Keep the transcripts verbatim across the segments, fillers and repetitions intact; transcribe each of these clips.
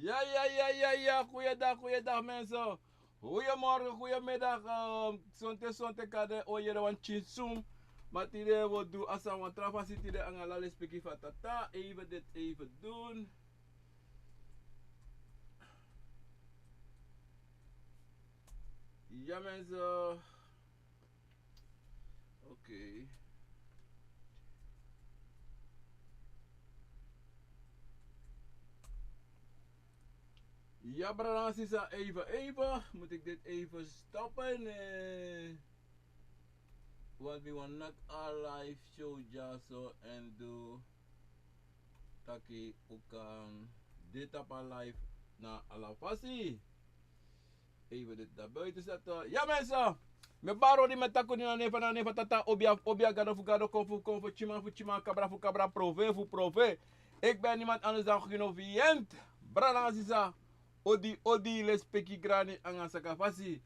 Ya, ya, ya, ya, ya. Goeiedag, goeiedag mensen. Goeiemorgen, goeiemiddag. Ehm, sonte, sonte kade, o yere wan chinsun. Ma tide wi o du a sani wan tra fasi tide anga ala lespeki fu a Tata. Even dit, even doen. Ya mensen. Oké. Ya, brada, sisa, even, even. Moet ik dit even stoppen? Eh. Want mi wani naki a live show dyaso èn du taki un kan de tapu a live na ala fasi. Even dit daar buiten zetten. Ya mensen, mi e bari odi, mi e taki odi na nen fu, na nen fu Tata, obia fu obia, gado fu gado, kon fu kon, fu tyiman fu tyiman, kabra fu kabra, profe fu profe. Ik ben niemand anders dan Gino Vient. Brada nanga sisa, odi odi, lespeki, grani anga sakafasi.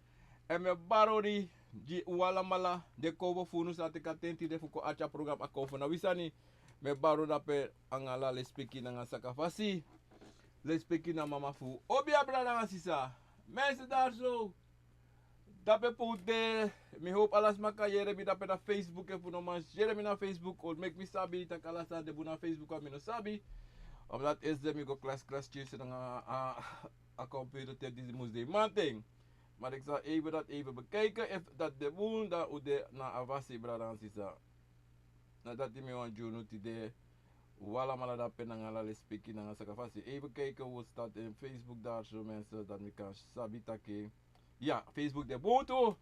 Èn mi e bari odi gi un alamala, den kownu fu unu san teki a ten tide fu kon arki a program a Kownu na wi sani. Mi e bari odi dape anga ala lespeki nanga sakafasi. Lespeki na mama fu obia, brada nanga sisa. Mensen daar zo. Dape pe un de, mi hoop ala sma kan yere mi dape na Facebook. Efu no man yere mi na Facebook, o meki mi sabi taki ala sani de bun na Facebook, want mi no sabi. Omdat eerst de mi go klas klas kisi nanga a, a computer te disi mus de mamanten. Maar ik zal even dat even bekijken. Efu dat de bun, dan un de na a fasi, brada nanga sisa. Na dati mi wani gi unu tide. Un alamala dape nanga ala lespeki nanga sakafasi. Even kijken hoe staat in Facebook daar zo, mensen, dat mi kan sabi taki. Ya, Facebook de bun tu.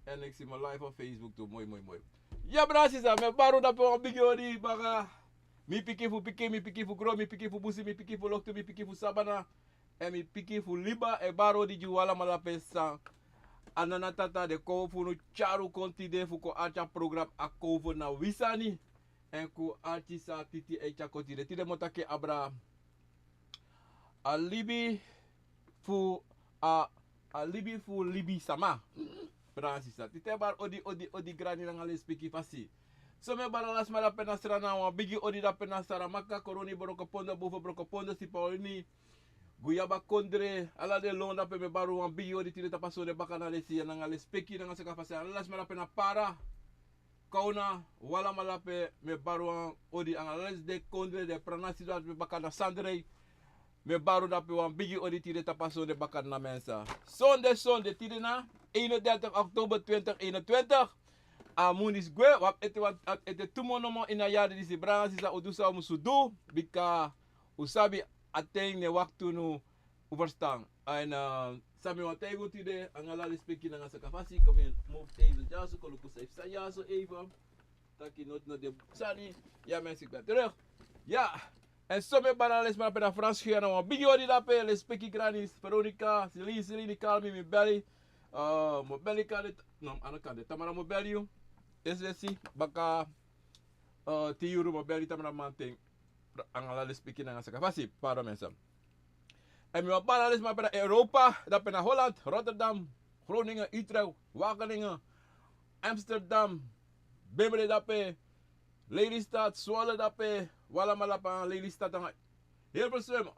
Èn ik si mi live op Facebook tu. Moi, moi, moi. Ya, brada nanga sisa, mi e bari odi dape wan bigi odi baka mi pikin fu pikin, mi pikin fu gron, mi pikin fu busi, mi pikin fu loktu, mi pikin fu sabana. Èn mi pikin fu liba, e bari odi gi un alamala pe san a Nana Tata, den kownu fu unu, tyari un kon tide fu kon arki a program a Kownu na wi sani. Èn kon arki san Titi e tyari kon tide. Tide mi o taki abra a libi fu a, a libi fu libisama. Brada nanga sisa, tide e bari odi, odi, odi, grani nanga lespeki fasi. So mi e bari ala sma dape na Sranan, wan bigi odi dape na Saramaka, Koroni, Brokopondo, Bufo Brokopondo, Sipaolini, Guyaba Kondre, ala den lon dape mi e bari wan bigi odi tide tapu a sonde baka na lesi nanga lespeki nanga sakafasi. Ala sma dape na Para, Kowna, un alamala dape mi e bari wan odi anga ala den kondre, den pranasi dape baka na Sandrei. Mi e bari dape wan bigi odi tide tapu a sonde baka na mensa. Sonde, sonde, tide na eenendertig oktober twintig eenentwintig. A mun disi gwe, wi abi ete wan, abi ete tu mun nomo ini a yari disi, brada nanga sisa, un du san un musu du. Bika un sabi a ten e wakti unu, un ferstan. Èn, eh, san mi wani taigi unu tide, anga ala lespeki nanga sakafasi, kon mi e move even dyaso, kon luku san e psa dyaso even. Taki noti no de sani, ya mensen, ik ben terug. Ya, èn so mi e bari ala den sma dape na Frans Guyana, wan bigi odi dape, lespeki, grani, Veronica, Celine, Celine, Carmi, mi beli. Eh, mi o beli kande, no, a no kande, Tamara, mi o beli yu. Esi, esi, baka, eh, tin yuru mi o beli Tamara mamanten. Anga ala lespeki nanga sakafasi, pardon mensen. Èn mi wani bari ala den sma dape na Europa, dape na Holland, Rotterdam, Groningen, Utrecht, Wageningen, Amsterdam, Bemre dape, Lelystad, Zwolle dape, un alamala dape na Lelystad anga Hilversum.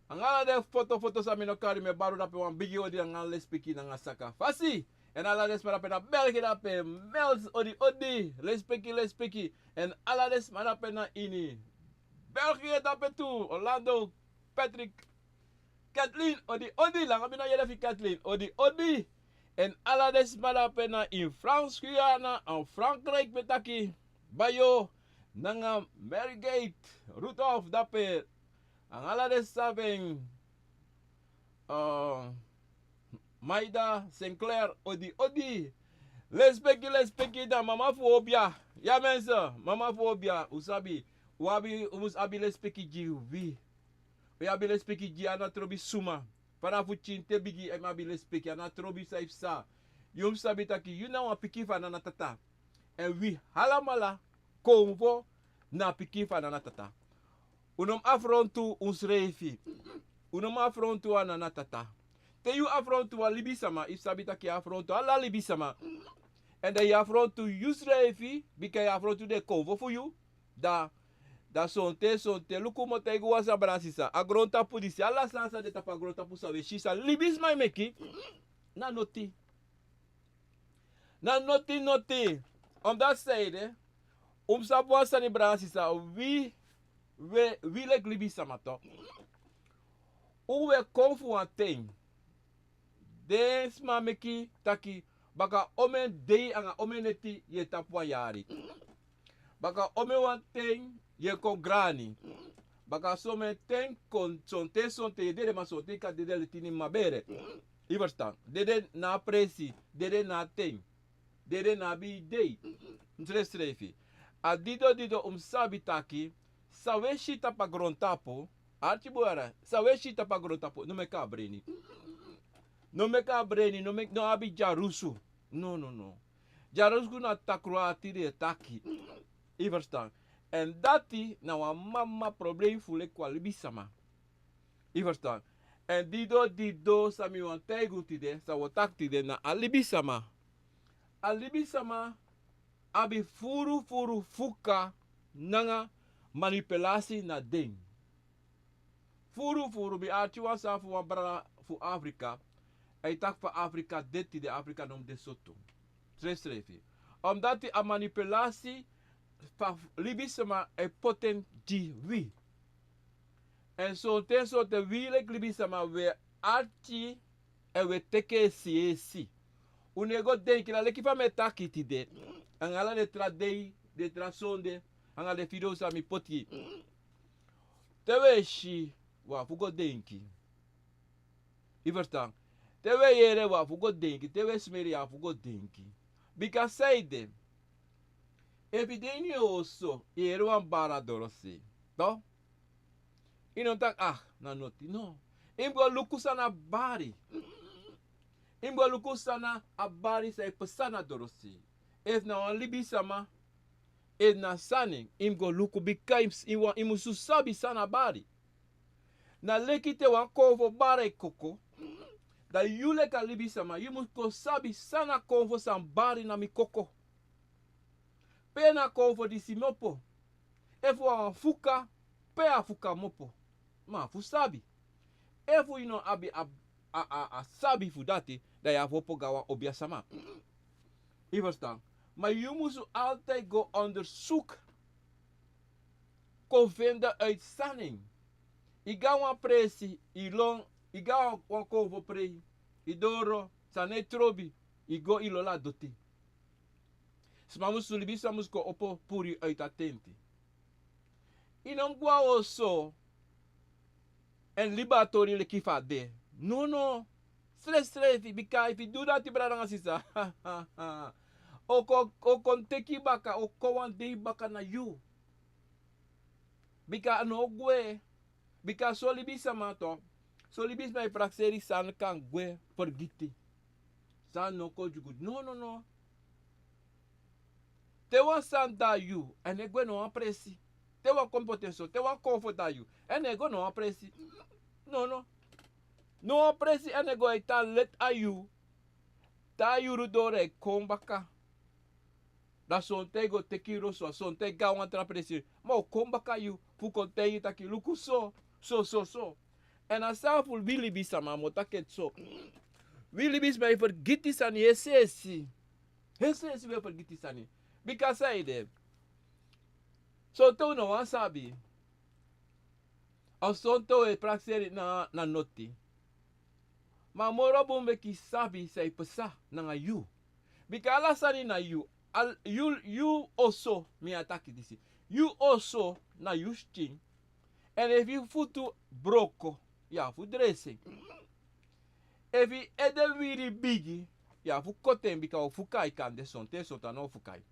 Anga ala den foto foto san mi no kari, mi e bari dape wan bigi odi anga lespeki nanga sakafasi. Èn ala den sma dape na België dape, Mels, odi odi, lespeki, lespeki. Èn ala den sma dape na ini België dape tu, Orlando, Patrick, Kathleen, odi odi, langa mi no yere fu Kathleen, odi odi. Èn ala den sma dape na ini Frans Guyana, èn Frankrijk mi e taki, Bayo, nanga Margate, Rudolf dape, anga ala den sma fu en, eh, Maida, Sinclair, odi odi. Lespeki, lespeki na mama fu obia. Ya mensen, mama fu obia, un sabi, un abi, un mus abi lespeki gi wi. Un abi lespeki gi, a no trobi suma. Fanafu pikin te bigi, yu mus abi lespeki, a no trobi san e psa. Yu mus sabi taki yu na wan pikin fu a Nana Tata. Èn wi alamala, kownu, na pikin fu a Nana Tata. Un no mus afrontu unsrefi. Un no mus afrontu a Nana Tata. Te yu afrontu wan libisama, yu sabi taki yu afrontu ala libisama. Èn dan yu afrontu yusrefi, bika yu afrontu den kownu fu yu. Dan Da sonten sonten luku mi o taigi wan sani, brada sisa, a grontapu disi, ala sani san de tapu a grontapu san wi e si, san libisma e meki, na noti. Na noti noti. Omdati san ede, un mus sabi wan sani, brada sisa, wi, wi, wi leki libisma tu, un e kon fu wan ten. Den sma meki taki, baka omeni dei anga omeni neti yu e tapu wan yari. Baka omeni wan ten yu e kon grani. Baka someni ten kon, sonten sonten yu e dede, ma sonten yu kan dede leti ini mabere. Yu e ferstan? Dede na a presi, dede na a ten. Dede na abi dei. Srefsrefi. A dido dido un mus sabi taki, san wi e si tapu a grontapu, arki bun, san wi e si tapu a grontapu, no meki a breni. No meki a breni, no meki, no abi dyarusu. No, no, no. Dyarusu na takru ati den e taki. Yu e ferstan? Èn dati na wan mama problem fu leki wan libisma. Yu e ferstan? Èn dido dido san mi wani taigi un tide, san wi o taki tide, na a libisma. A libisma abi furu furu fuka nanga manipulasi na den. Furu furu. Mi arki wan sani fu wan brada fu Afrika. A e taki fa Afrika de tide, Afrika no mus de so tu. Srefsrefi. Omdati a manipulasi fu a libisma e poti en gi wi. Èn sonten sonten wi leki libisma wi e arki, èn wi e teki en seresi. Un no e go denki, na leki fa mi e taki tide, anga ala den tra dei, den tra sonde, anga den fidon san mi poti. Te wi e si, wi abi fu go denki. Yu e ferstan? Te wi e yere, wi abi fu go denki. Te wi e smeri, yu abi fu go denki. Bika san ede, efu yu de ini yu oso, yu yere wan bari na dorosei, to, yu no taki, ah, na noti, no. Yu mus go luku san na a bari. Yu mus go luku san na a bari, san e pasa na dorosei. Efu na wan libisma, efu na sani, yu mus go luku, bika yu mus, yu wan, yu musu sabi san na a bari. Na leki te wan konfo bari e koko, da yu leki a libisma, yu musu kon sabi san na konfo san bari na mi koko. Pe na konfo disi mu opo. Efu a wan fuka, pe a fuka mu opo. Ma fu sabi. Efu yu no abi a, a, a, a sabi fu dati, da yu abi fu opo go na wan obiasma. Yu e ferstan? Ma yu musu altijd go onderzoek. Kon fende uit san nen. Yu go na wan presi, yu lon, yu go na wan konfo prei, yu doro, san no e trobi, yu go, yu lolo a doti. Sma musu, libisma musu kon opo puru yu uit a tenti. Yu no mus go na oso èn libi a tori leki fa a de. Nono. Srefsrefi, bika efu yu du dati, brada nanga sisa, o kon, o kon teki yu baka, o kon wan dei baka na yu. Bika a no o gwe. Bika son libisma tu, son libisma e prakseri san kan gwe, fergiti. San no kon dyugu. No, no, no. Te wan sani de na yu, a no e gwe na wan presi. Te wan kon poti en so, te wan konfo de na yu, a no e go na wan presi. No, no. Na wan presi a no e go, a e tan leti na yu. Te a yuru doro, a e kon baka. Da sonten a e go teki yu losu, sonten a e go na wan tra presi. Ma a o kon baka na yu, fu kon taigi yu taki luku so, so, so, so. Èn a sani fu wi libisma, mi o taki en so. Wi libisma e fergiti sani, yesi, yesi. Yesi, yesi, wi e fergiti sani. Bika san ede, sonten un no wani sabi. A sonten un e prakseri na, na noti. Ma moro bun meki yu sabi san e pasa nanga yu. Bika ala sani na yu. Al, yu, yu oso, mi e taki disi. Yu oso na yu skin. Èn efu yu futu broko, yu abi fu dresi en. Efu yu ede wiri bigi, yu abi fu koti en, bika a o fuka yu kande sonten, sonten a no o fuka yu.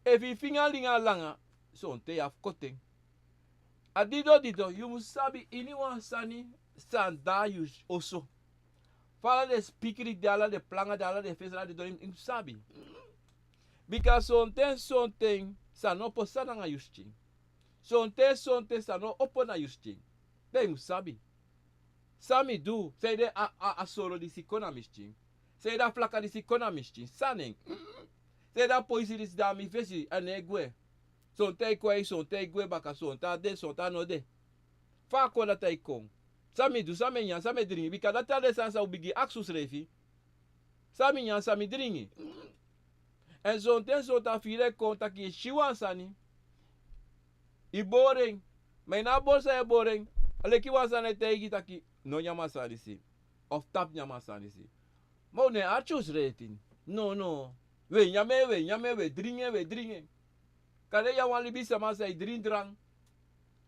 Efu yu finga linga langa, sonten yu abi fu koti en. A dido dido, yu mus sabi iniwan sani san de na yu oso. Fa ala den spikri de, ala den planga de, ala den fesi, ala den doro, yu mus sabi. Bika sonten, sonten san no pasa nanga yu skin. Sonten, sonten san no opo na yu skin. Da yu mus sabi. San mi du, san ede a, a, a soro disi kon na mi skin. San ede a flaka disi kon na mi skin. San nen. San ede a poisi disi de na mi fesi, a no e gwe. Sonten e kon, sonten e gwe baka, sonten a de, sonten a no de. Fa a kon dati a e kon? San mi du, san mi e nyan, san mi e dringi? Bika dati a den sani san un bigin aksi unsrefi. San mi nyan, san mi dringi? Èn sonten, sonten a firi e kon taki yu e si wan sani, yu bori en. Ma yu no abi bori san yu e bori en. A leki wan sani e taigi taki, no nyan a sani disi. Of tapu nyan a sani disi. Ma un no e arki unsrefi. No, no. Wi e nyan en, wi e nyan en, wi e dringi en, wi e dringi en. Kande yu a wan libisama san e dringi drank,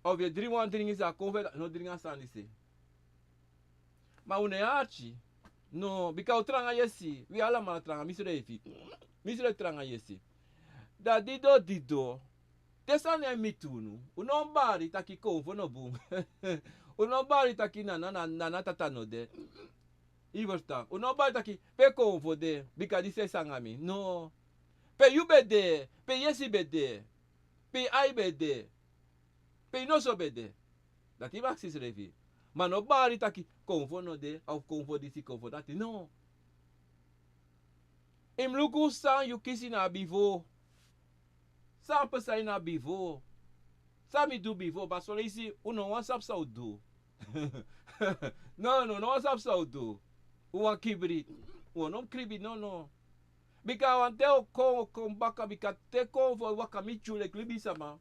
of yu e dringi wan dringi san a kon fu en, no dringi a sani disi. Ma un no e arki. No, bika un tranga yesi. Wi alamala tranga, misrefi. Misrefi tranga yesi. Da dido, dido. Te sani e miti unu, un no bari taki konfo no bun. Un no bari taki nana, nana, nana, tata no de. Yu e ferstan? Un no bari taki pe konfo de, bika disi e sanga mi. No. Pe yu be de, pe yesi be de, pe ai be de, pe yu noso be de. Dati yu mu aksi yusrefi. Ma no bari taki konfo no de, of konfo disi, konfo dati. No. Yu mu luku san yu kisi na bifo. San pasa ini a bifo. San mi du bifo, ma son leisi un no wani sabi san un du. No, no, no wani sabi san un du. Un wani kibri. Un no mu kibri, no, no. Bika wan ten o kon, o kon baka, bika te konfo waka miti yu leki libisama.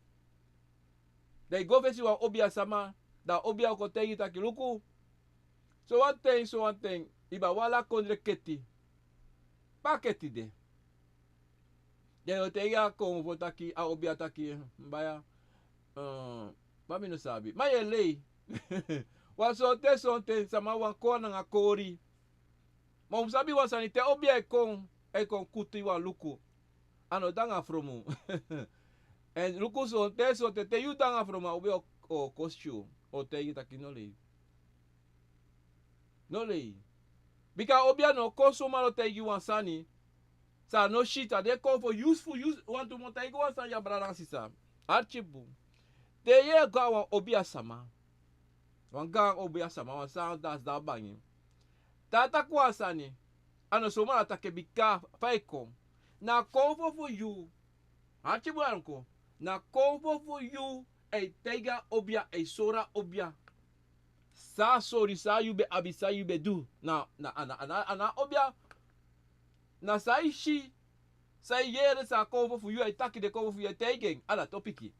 Da yu go fesi wan obia sama, da a obia o kon taigi yu taki luku. Sowan ten, sowan ten, yu be wani a kondre keti. Pe a keti de? Den o taigi a konfo taki, a obia taki, mi baya, eh, ma mi no sabi. Ma yu e lei. Wan sonten, sonten, sama wani kon nanga kori. Ma un mu sabi wan sani, te obia e kon, e kon kutu yu wan luku. A no de nanga fromu. Èn luku sonten, sonten, te yu de nanga fromu, a obia o, o kosi yu, o taigi yu taki no lei. No lei. Bika a obia no o kon suma o taigi yu wan sani. San a no si, san de konfo yu fu yu, wantu mi o taigi wan sani ya brada nanga sisa. Arki bun. Te yu e go a wan obia sama. Wan gaan obia sama, wan sama dati de a bangi. Te a taki wan sani, a no suma a taki en bika fa a e kon. Na konfo fu yu. Arki bun, a no kon. Na konfo fu yu, a e taigi a obia, a e sori a obia. San a sori, san yu be abi, san yu be du. Na, na, a na, a na, a na obia. Na san yu si, san yu yere, san a konfo fu yu, a e taki, den konfo fu yu e taigi en, ala topiki.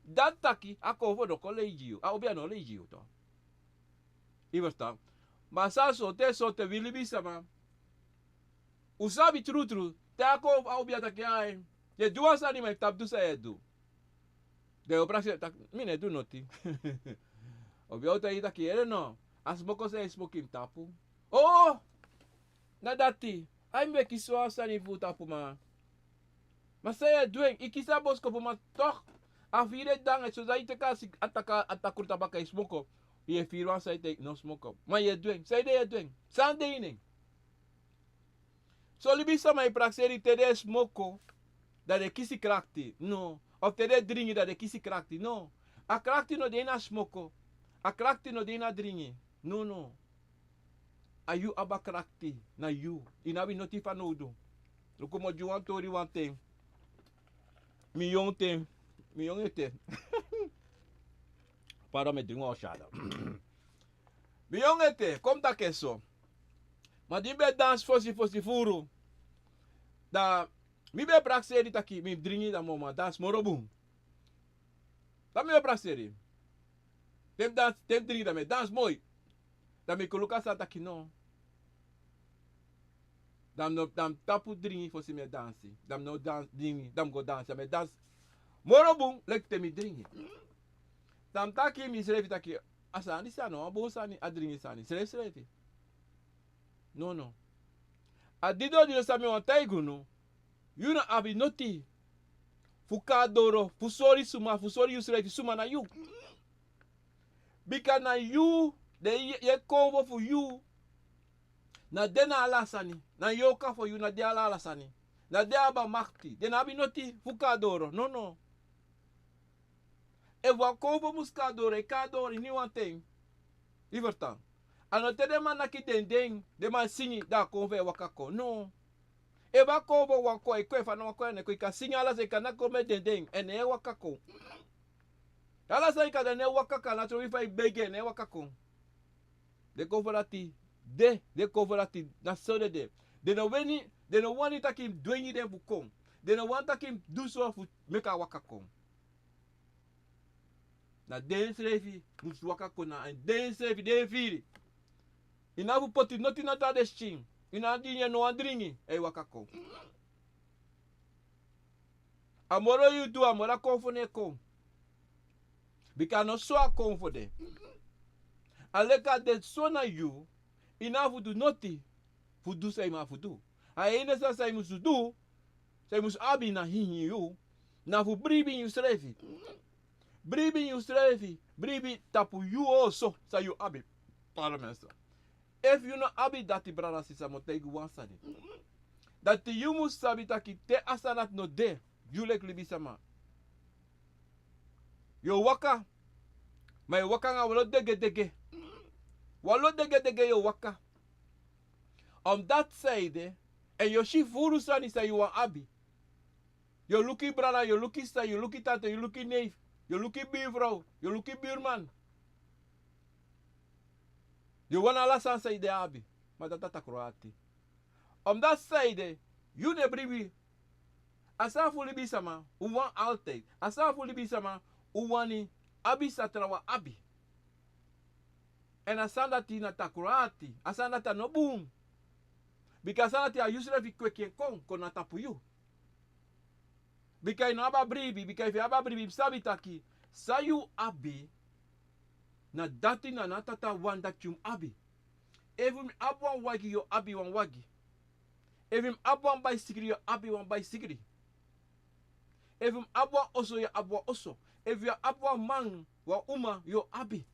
Dati taki, a konfo no kon lei gi yu, a obia no lei gi yu tu. Yu e ferstan? Ma san sonten, sonten wi libisama, un sabi trutru, te a konfo, a obia taki, ai, yu e du wan sani, ma yu tapu du san yu e du. Den o prakseri taki, mi no e du noti. Obia o taigi yu taki, yere no, a smoko san yu e smoko ini tapu. O! Na dati. Ai, mi be kisi wan sani fu tapu, ma. Ma san yu e du en, yu kisi a boskopu, ma toch. A firi e dangi, so san yu teki a sik-, a taki, a takru tabaka yu smoko. Yu e firi wan sani taki no smoko. Ma yu e du en, san ede yu e du en? San de ini en? Son libisama e prakseri te den e smoko, da den kisi krakti. No. Of te den e dringi, da den kisi krakti. No. A krakti no de ini a smoko. A krakti no de ini a dringi. No, no. A yu abi a krakti, na yu. Yu no abi noti fanowdu. Luku, mi o gi wan tori wan ten. Mi yongu ten, mi yongu ete. Pardon, mi e dringi wan osada. Mi yongu ete, kon mi taki en so. Ma di mi be dansi fosi fosi furu, da mi be prakseri taki mi dringi, da mi o man dansi moro bun. Da mi be prakseri. Te mi dansi, te mi dringi, da mi e dansi moi. Da mi kon luku a sani taki no. Da mi no, da mi tapu dringi fosi mi e dansi. Da mi no dansi, dringi, da mi go dansi, da mi e dansi moro bun leki te mi dringi. Da mi taki misrefi taki, a sani disi a no wan bun sani, a dringi sani. Srefisrefi. No, no. A dido, dido san mi wani taigi unu. Yu no abi noti fu kon na doro, fu sori suma, fu sori yusrefi suma na yu. Bika na yu, den yu e, yu e konfo fu yu. Na den na ala sani. Na yu o kon fu yu, na den ala, ala sani. Na den abi a makti. Den no abi noti fu kon na doro. No, no. Efu wan konfo mus kon na doro, e kon na doro ini wan ten. Yu e ferstan? A no te den man naki dendeng, den man singi, da a konfo e waka kon. No. Efu a kon fu wan kon, e kon, efu a no wan kon, a no e kon, i kan singi ala san i kan, na kon meki den de, èn ne e waka kon. Ala san i kan, den no e waka kon, na trowe fa i begi, ne e waka kon. Den kon fu dati de, den kon fu dati, na so den de. Den no wani, den no wani taki mi dwengi den fu kon. Den no wani taki mi du so fu meki a waka kon. Na den srefi musu waka kon, na den srefi den firi. I no abi fu poti noti na a den skin. I no abi fu gi en no wan dringi, e waka kon. A moro yu du, a moro a kon fu en e kon. Bika a no so a kon fu de. A leki a de so na yu, i no abi fu du noti fu du san i mu abi fu du. A ini san, san i musu du, san i musu abi na ini yu, na fu bribi yusrefi. Bribi yusrefi, bribi tapu yu oso san yu abi. Pardon, mi sa. Efu yu no abi dati, brada, sisa, mi o taigi wan sani. Dati yu musu sabi taki te a sani dati no de, yu leki libisama, yu o waka, ma yu o waka anga wan lo degedege. Wan lo degedege yu o waka. Omdati san ede, èn yu o si furu sani san yu wani abi. Yu o luku yu brada, yu o luku yu sisa, yu o luku yu tata, yu o luku yu neef, yu o luku yu birfrow, yu o luku yu birman. Yu wani ala sani san yu de abi, ma dati a takru ati. Omdati san ede, yu no e bribi. A sani fu libisama, un wani altijd. A sani fu libisama, un wani abi san trawan abi. Èn a sani dati na takru ati, a sani dati a no bun. Bika a sani dati a yusrefi kweki en kon, kon na tapu yu. Bika i no abi a bribi, bika efu i abi a bribi, i sabi taki san yu abi, na dati na a Tata wani dati yu mu abi. Efu mi abi wan wagi, yu o abi wan wagi. Efu mi abi wan baisikili, yu o abi wan baisikili. Efu mi abi wan oso, yu o abi wan oso. Efu yu abi wan man, wan uma, yu o abi.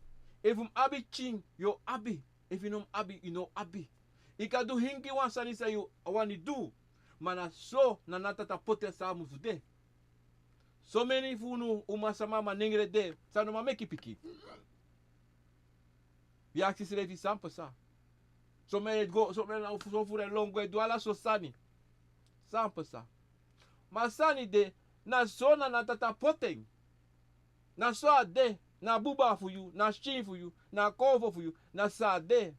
Efu mi abi pikin, yu o abi. Efu i no abi, i no abi. I kan du hingri wan sani san yu wani du. Ma na so na a Tata poti en san a musu de. Someni fu unu umasama, manengre de, san no man meki pikin. Wi aksi yusrefi san pasa. Someni e go, someni na fu, so fu den lon go e du ala so sani. San pasa. Ma sani de, na so na a Tata poti en. Na so a de, na buba fu yu, na skin fu yu, na konfo fu yu, na so a de.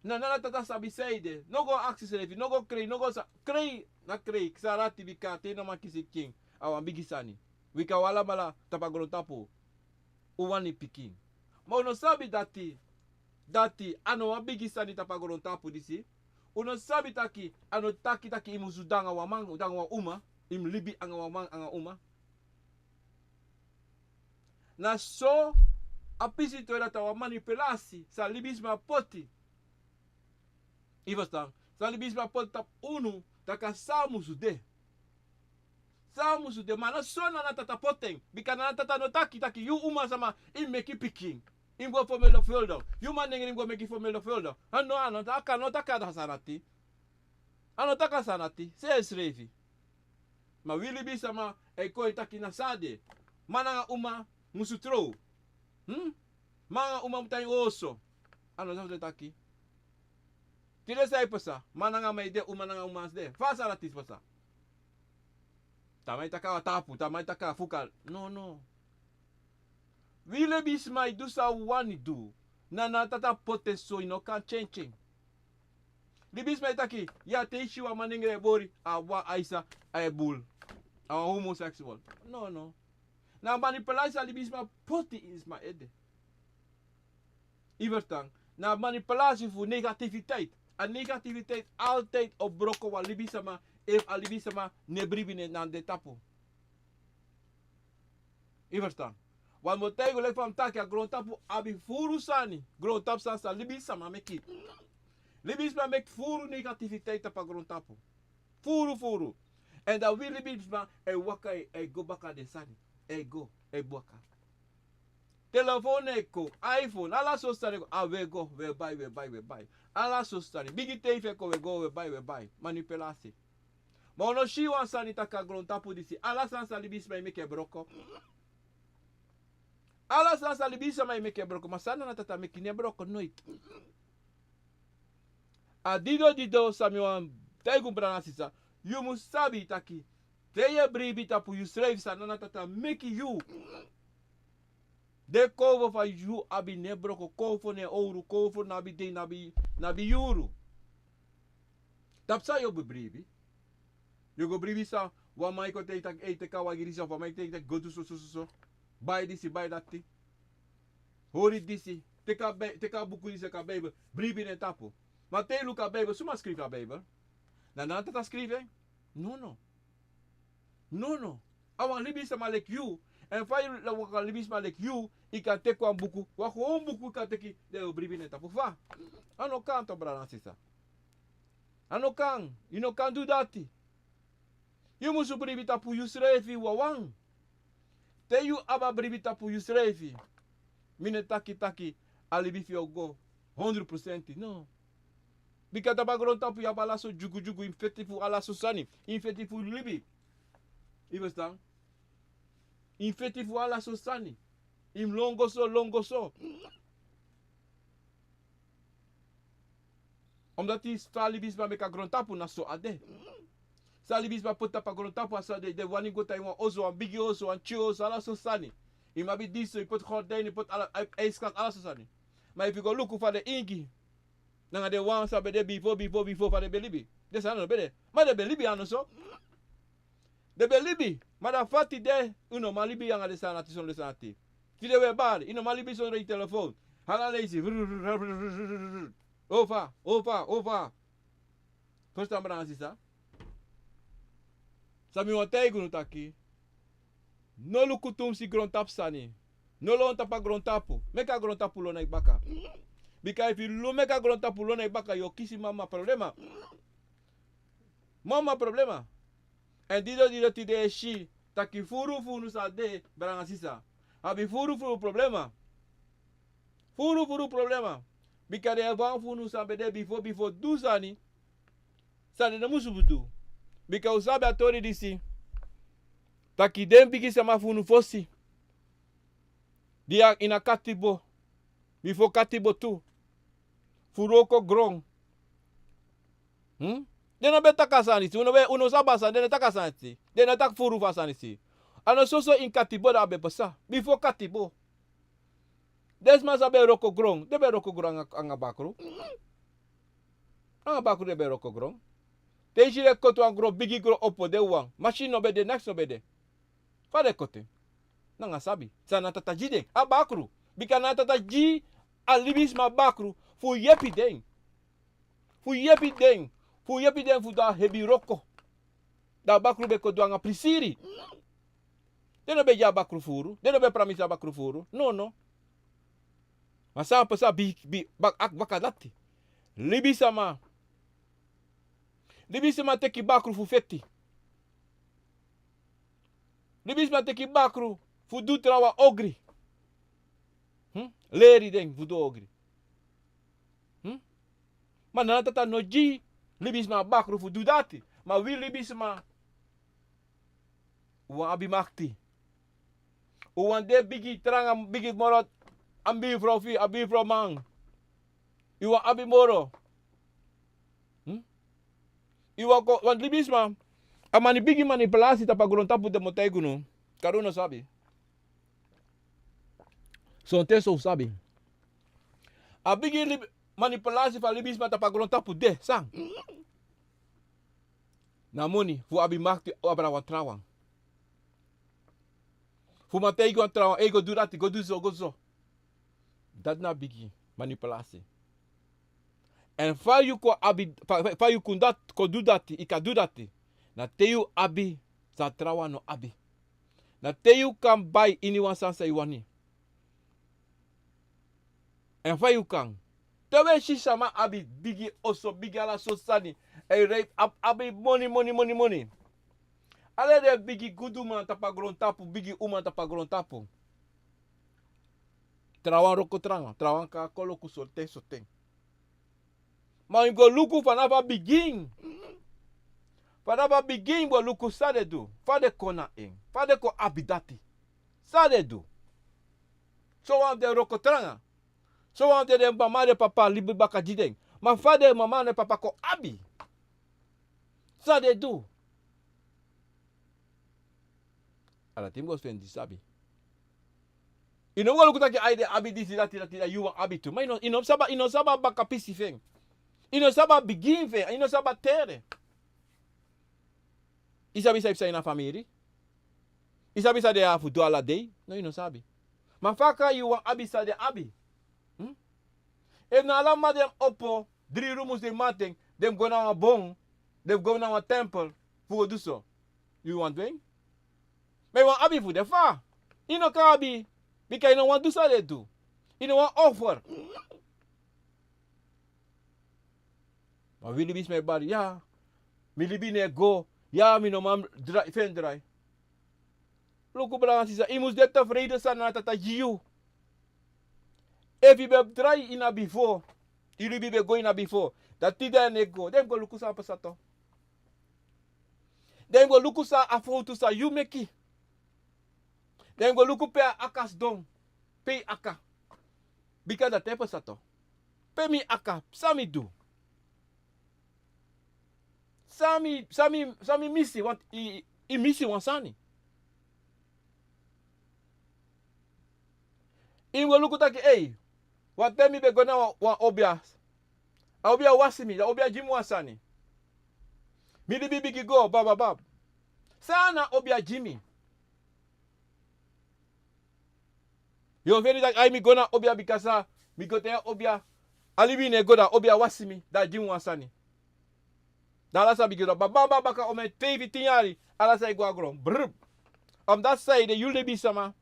Na a Tata sabi san ede. No go aksi yusrefi, no go krei, no go sa, krei, na krei, kisi a dati bika te i no man kisi pikin, a wan bigi sani. Bika wi alamala tapu a grontapu, un wani pikin. Ma un no sabi dati, dati a no wan bigi sani tapu a grontapu disi. Un no sabi taki, a no taki taki i musu de anga wan man, de anga wan uma, i mu libi anga wan man, anga uma. Na so a pisi tu e dati a wan manipulasi san libisma poti. I ferstan? San libisma poti tapu unu, taki a so a musu de. So a musu de, ma na so na a Tata poti en. Bika na a Tata no taki taki yu umasama i mu meki pikin, i mu go vermenigvuldig. Yu manengre i mu go meki vermenigvuldig. A no, a no taki, a no taki a sani dati. A no taki a sani dati. Sei yusrefi. Ma wi libisma e kon e taki na so a de. Man anga uma musu trow. Hmm? Man anga uma musu tan ini oso. A no so den taki. Tide san e pasa, man anga man e de, uma anga uma e de. Fa a sani dati pasa? Taman e taki a tapu, taman e taki a fuka. No, no. Wi libisma e du san un wani du. Na a Tata poti en so, i no kan kenken. Libisma e taki, ya, te i si wan manengre e bori, a wan aisa, a e bul. A wan homoseksual. No, no. Na manipulasi san libisma poti ini sma ede. I ferstan? Na manipulasi fu negativiteit. A negativiteit altijd o broko wan libisma, efu a libisma no e bribi na den tapu. I ferstan? Wan mi o taigi un, leki fa mi taki, a grontapu abi furu sani. Grontapu sani san libisma meki. Libisma meki furu negativiteit tapu a grontapu. Furu, furu. Èn dan wi libisma e waka, e, e go baka den sani. E go, e waka. Telefon e kon, iPhone, ala so sani e kon, a wi e go, wi e bai, wi e bai, wi e bai. Ala so sani, bigi tv e kon, wi e go, wi e bai, wi e bai. Manipulasi. Ma un no si wan sani taki a grontapu disi, ala sani san libisma e meki e broko. Ala sani san libisma e meki e broko, ma san na a Tata meki, no e broko noiti. A dido dido san mi wani Taigi un brada nanga sisa, yu mus sabi taki te yu e bribi tapu yusrefi, San Nana Tata meki yu. Den kowfu fa yu abi no e broko, kowfu no e owru, kowfu no abi dei, no abi, no abi yuru. Tapu san yu o go bribi? Yu o go bribi san wan man e kon taigi taki: "Ei, teki a wagi disi," of wan man e taigi taki: "Go du so so so so. Bai disi, bai dati. Hori disi. Teki a Bei-, teki a buku disi, teki a Bijbel. Bribi na en tapu." Ma te yu luku a Bijbel, suma skrifi a Bijbel? Na Nana Tata skrifi en? Nono. Nono. A wan libisma leki yu. Èn fa yu waka libisma leki yu, yu kan teki wan buku, wan gewoon buku yu kan teki, dan yu o bribi na en tapu fa? A no kan, to, brada nanga sisa. A no kan. Yu no kan du dati. Yu musu bribi tapu yusrefi wawan. Te yu abi a bribi tapu yusrefi, mi no e taki taki a libi fu yu o go hondro prosenti, no. Bika tapu a grontapu yu abi ala so dyugudyugu, yu mus feti fu ala so sani, yu mus feti fu libi. Yu e ferstan? Yu mus feti fu ala so sani. Yu mus lon go so, lon go so. Omdati san libisma meki a grontapu, na so a de. San libisma poti tapu a grontapu, a so a de. Den wani go tan ini wan oso, wan bigi oso, wan pikin oso, ala so sani. Yu mus abi disi so, yu poti gordijnen, yu poti ala, ijskast, ala so sani. Ma efu yu go luku fa den ingi nanga den wan san ben de bifo, bifo, bifo, fa den ben libi, den sani no ben de. Ma den ben libi, a no so? Den ben libi, ma da fa tide, un no man libi nanga den sani dati, sondro den sani dati. Tide un e bari, yu no man libi sondro yu telefon. Hala leisi. Ofa, ofa, ofa. Ferstan, brada nanga sisa? San mi wani taigi unu taki, no luku tumsi grontapu sani. No lon tapu a grontapu. Meki a grontapu lon na yu baka. Bika efu yu lon, meki a grontapu lon na yu baka, yu o kisi mama problema. Mama problema. Èn didon, didon tide e si taki furu fu unu san de, brada nanga sisa, abi furu furu problema. Furu furu problema. Bika den wan fu unu san ben de bifo, bifo du sani san den no musu du. Bika un sabi a tori disi, taki den bigi sama fu unu fosi, di a ini a katibo, bifo katibo tu, fu wroko gron. Hmm? Den no ben taki a sani disi, un no ben, un no sabi a sani, den no taki a sani disi. Den no taki furu fu a sani disi. A no soso ini katibo dati a ben pasa. Bifo katibo, den sma san ben wroko gron, den ben wroko gron anga, anga bakru. Anga bakru den ben wroko gron. Te yu si den koti wan gron, bigi gron opo, den wan. Masin no ben de, neks no ben de. Fa den koti en? Nanga sabi. San Nana Tata gi den? A bakru. Bika Nana Tata gi a libisma bakru fu yepi den. Fu yepi den. Fu yepi den fu du a hebi wroko. Dan a bakru ben kon du anga prisiri. Den no ben gi a bakru furu. Den no ben pramisi a bakru furu. Nono. Ma san pasa bi, bi, bak-, ak-, baka dati, libisma, libisma teki bakru fu feti. Libisma teki bakru fu du trawan ogri. Hmm? Leri den fu du ogri. Hmm? Ma Nana Tata no gi libisma bakru fu du dati. Ma wi libisma, un wani abi makti. Un wani de bigi tranga, bigi moro, a buurvrouw fu yu, a buurvrouw man. Yu wani abi moro. Hmm? Yu wani kon, want libisma, a mani bigi manipulasi tapu a grontapu, den mi o taigi unu. Kadu no sabi. Sonten so un sabi. A bigi lib-, manipulasi fu a libisma tapu a grontapu de san? Na moni, fu abi makti abra wan trawan. Fu man taigi wan trawan, ei, go du dati, go du so, go so. Dati na bigi manipulasi. Èn fa yu kon abi, fa, fa, fa yu kon dati, kon du dati, yu kan du dati, na te yu abi san trawan no abi. Na te yu kan bai iniwan sani san yu wani. Èn fa yu kan. Te un e si sama abi bigi oso, bigi ala so sani. Èn yu rei-, ab-, abi moni, moni, moni, moni. Ala den bigi guduman tapu a grontapu, bigi uman tapu a grontapu, trawan wroko tranga, trawan kan koloku soten soten. Ma yu go luku fanafu a bigin. Fanafu a bigin yu go luku san den du. Fa den kon na en. Fa den kon abi dati. San den du. Sowan fu den wroko tranga. Sowan fu den, den mama, den papa libi baka gi den. Ma fa den mama, den papa kon abi. San den du? Ala ten mi go feni di sabi. I no go luku taki ai den abi disi, dati, dati, dati, yu wan abi tu. Ma i no, i no sabi, i no sabi a baka pisi fu en. I no sabi a bigin fu en, i no sabi a tere. I sabi san i psa ini a famiri? I sabi san den abi fu du ala dei? No, i no sabi. Ma fa kan yu wan abi san den abi? Hmm? Efu na ala mama den opo dri yuru musu den maten, den go na wan bon, den go na wan tempel fu go du so. Yu wan du en? Ma yu wan abi fu den fa? I no kan abi, bika i no wan du san den du. I no wan offer. Ma wi libisma e bari, ya, mi libi no e go, ya, mi no man drai, feni drai. Luku brada nanga sisa, i mus de tevreden san na Tata gi yu. Efu i ben drai ini a bifo, i libi ben go ini a bifo, dan tide a no e go, dan i mus go luku san pasa tu. Dan i mus go luku san a fowtu san yu meki. Dan i mus go luku pe a aka sidon, pe i aka. Bika dati e pasa tu. Pe mi aka, san mi du? San mi, san mi, san mi misi, want i, i misi wan sani. I mus go luku taki, ei, wan ten mi ben go na wan, wan obia. A obia wasi mi, a obia gi mi wan sani. Mi libi bigi go, bababab. San na obia gi mi? Yu o feni taki, ai, mi go na obia bika san, mi go te a obia. A libi no e go, dan obia wasi mi, dan a gi mi wan sani. Dan ala sani bigin doro. Baba, baba, baka omen teifi tin yari, ala sani e go na gron. Brrr. Omdat san ede, yu libisma,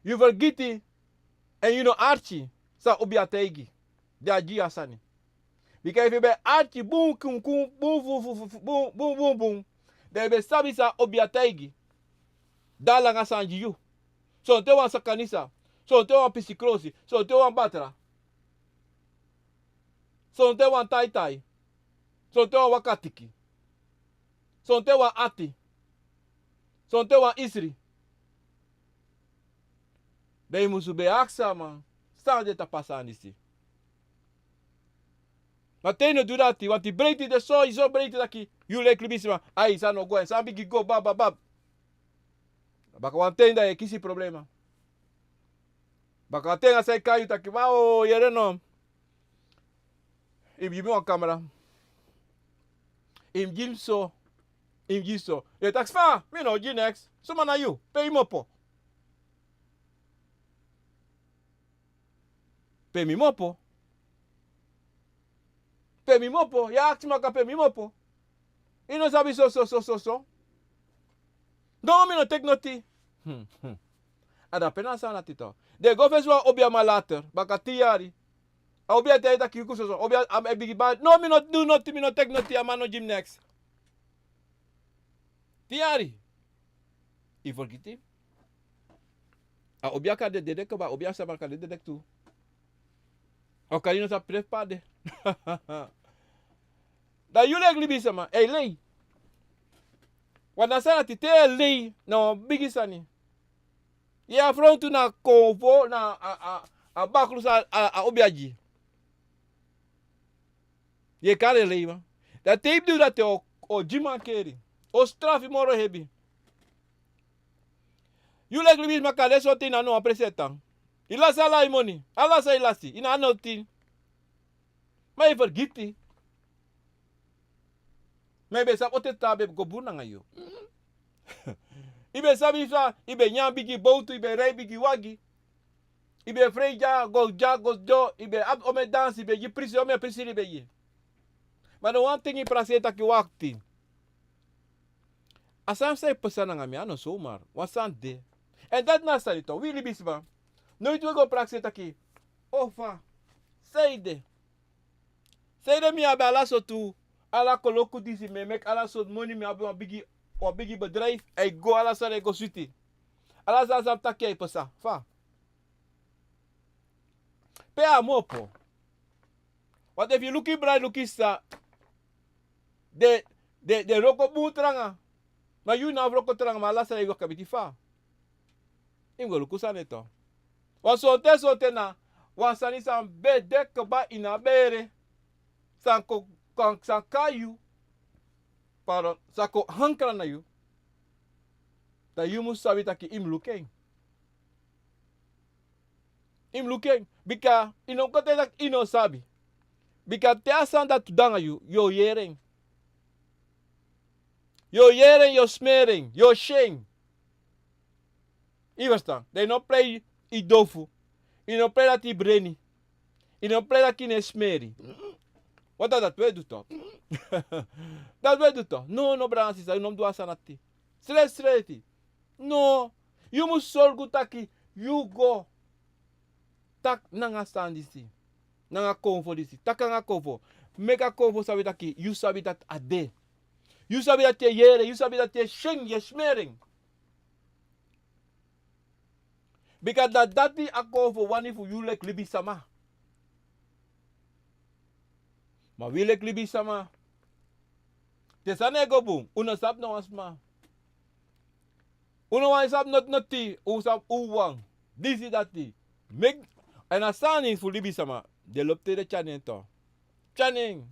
yu fergiti, èn yu no arki san obia taigi. Dan a gi yu a sani. Bika efu yu ben arki bun kunkun, bun fu, fu, fu, fu, bun, bun, bun, bun. Dan yu ben sabi san obia taigi. Dan a langa sani gi yu. Sonten wan sakanisa. Sonten wan pisikrosi. Sonten wan batra. Sonten wan taitai. Sonten wan wakatiki. Sonten wan ati. Sonten wan isri. Dan yu musu ben aksi a man san de tapu a sani disi. Ma te yu no du dati, want yu breiti de so, yu so breiti taki, yu leki libisma, ai, san no go, èn san bigin go, bab, bab, bab. Baka wan ten dan yu e kisi problema. Baka wan ten a sa e kai yu taki, wa o, yere no. I mus gi mi wan kamera. I mus gi mi so. I mus gi so. Yu e taki fa, mi no gi neks. Suma na yu, pe i mopo? Pe mi mopo? Pe mi mopo? Yu e aksi mi baka pe mi mopo. I no sabi so, so, so, so, so. No, mi no teki noti. Hmm, hmm. A dape na sani dati tu. Den go fesi wan obiaman later, baka tin yari. A obia taigi taki yu kuku so, so. Obia, a man e bigin bari. No, mi no du noti, mi no teki noti, a man no gi mi neks. Tin yari. I fergiti. A obia kan de dede kaba, obia sama kan de dede tu. A o kari no sa pref pade. Dan yu leki libisma, e lei. Wan na sani dati te e lei, na wan bigi sani. Yu e afrontu na konfo, na a, a, a bakru san a, a obia gi. Yu e kari en leiman. Dan te i du dati o, o gi mankeri. O strafu moro hebi. Yu leki libisma kan de sortu, i no abi no wan presi e tan. I lasi ala i moni. Ala san i lasi, i no abi noti. Ma i fergiti. Ma i ben sabi ote tata ben go bun nanga yu. I ben sabi fa, i ben nyan bigi bowtu, i ben rei bigi wagi. I ben frei dya go, dya go dyo, i ben abi omen dansi, i ben gi prisi, omen prisi i ben gi. Ma no wan ten i prakseri taki wakti. A sani san e pasa nanga mi a no somar, wan sani de. Èn dati na a sani tu, wi libisma. Noiti wi e go prakseri taki, o fa, san ede? San ede mi abi ala sortu, ala koloku disi, mi e meki ala sortu moni, mi abi wan bigi, wan bigi bedrijf, a e go, ala sani e go switi. Ala sani san mi taki a e pasa, fa? Pe a mu opo? Want efu yu luku yu brada, luku yu sisa, den, den, den wroko bun tranga. Ma yu no abi wroko tranga, ma ala sani e waka biti fa. I mu go luku sani tu. Wan sonten, sonten na wan sani san ben de kaba, i no abi ere. San kon, kon, san kai yu. pardon, sa kon hankra na yu, dan yu mus sabi taki yu mus luku en. Yu mus luku en. Bika yu no kon taki taki yu no sabi. Bika te a sani dati du nanga yu, yu o yere en. Yu o yere en, yu o smeri en, yu o si en. Yu ferstan? Dan yu no prei yu dofu. Yu no prei dati yu breni. Yu no prei dati yu no e smeri. Wat dati we du to? Dati we du to? No, no, brada nanga sisa, yu no mus du a sani dati. Srefsrefi. No. Yu mus sorgu taki yu go taki nanga a sani disi, nanga a konfo disi. Taki nanga a konfo. Meki a konfo sabi taki yu sabi dati a de. Yu sabi dati yu e yere, yu sabi dati yu e si en, yu e smeri en. Bika na dati a konfo wani fu yu leki libisama. Ma wi leki libisama, te sani e go bun, un no sabi no wan sma. Un no wani sabi noti noti, un sabi un wan. Disi dati. Meki, èn a sani fu libisama, den lobi te den tyari en tu. Tyari en.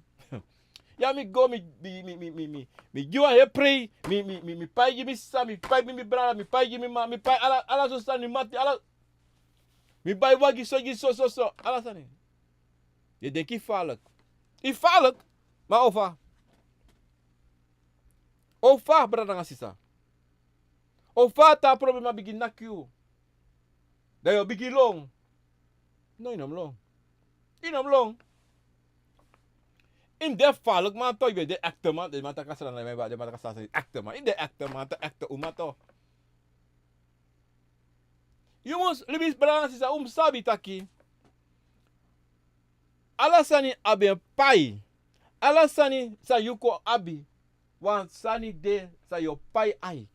Ya mi go, mi, mi, mi, mi, mi, mi, mi gi wan heri prei, mi, mi, mi, mi pai gi mi sisa, mi pai gi mi brada, mi pai gi mi ma, mi pai ala, ala so sani, mati, ala. Mi bai wagi so, gi so, so, so, ala sani. Yu e denki yu faliki. Yu faliki, ma o fa? O fa, brada nanga sisa? O fa te a problema bigin naki yu? Dan yu o bigin lon. No, yu no mus lon. Yu no mus lon. Yu mus de faliki man tu, yu ben de ekte man, den man taki a sani, den man taki a sani ekte man. Yu de ekte man tu, ekte uma tu. Yu mus, libisma, brada nanga sisa, un mus sabi taki ala sani abi en pai. Ala sani san yu kon abi, wan sani de san yu o pai ai.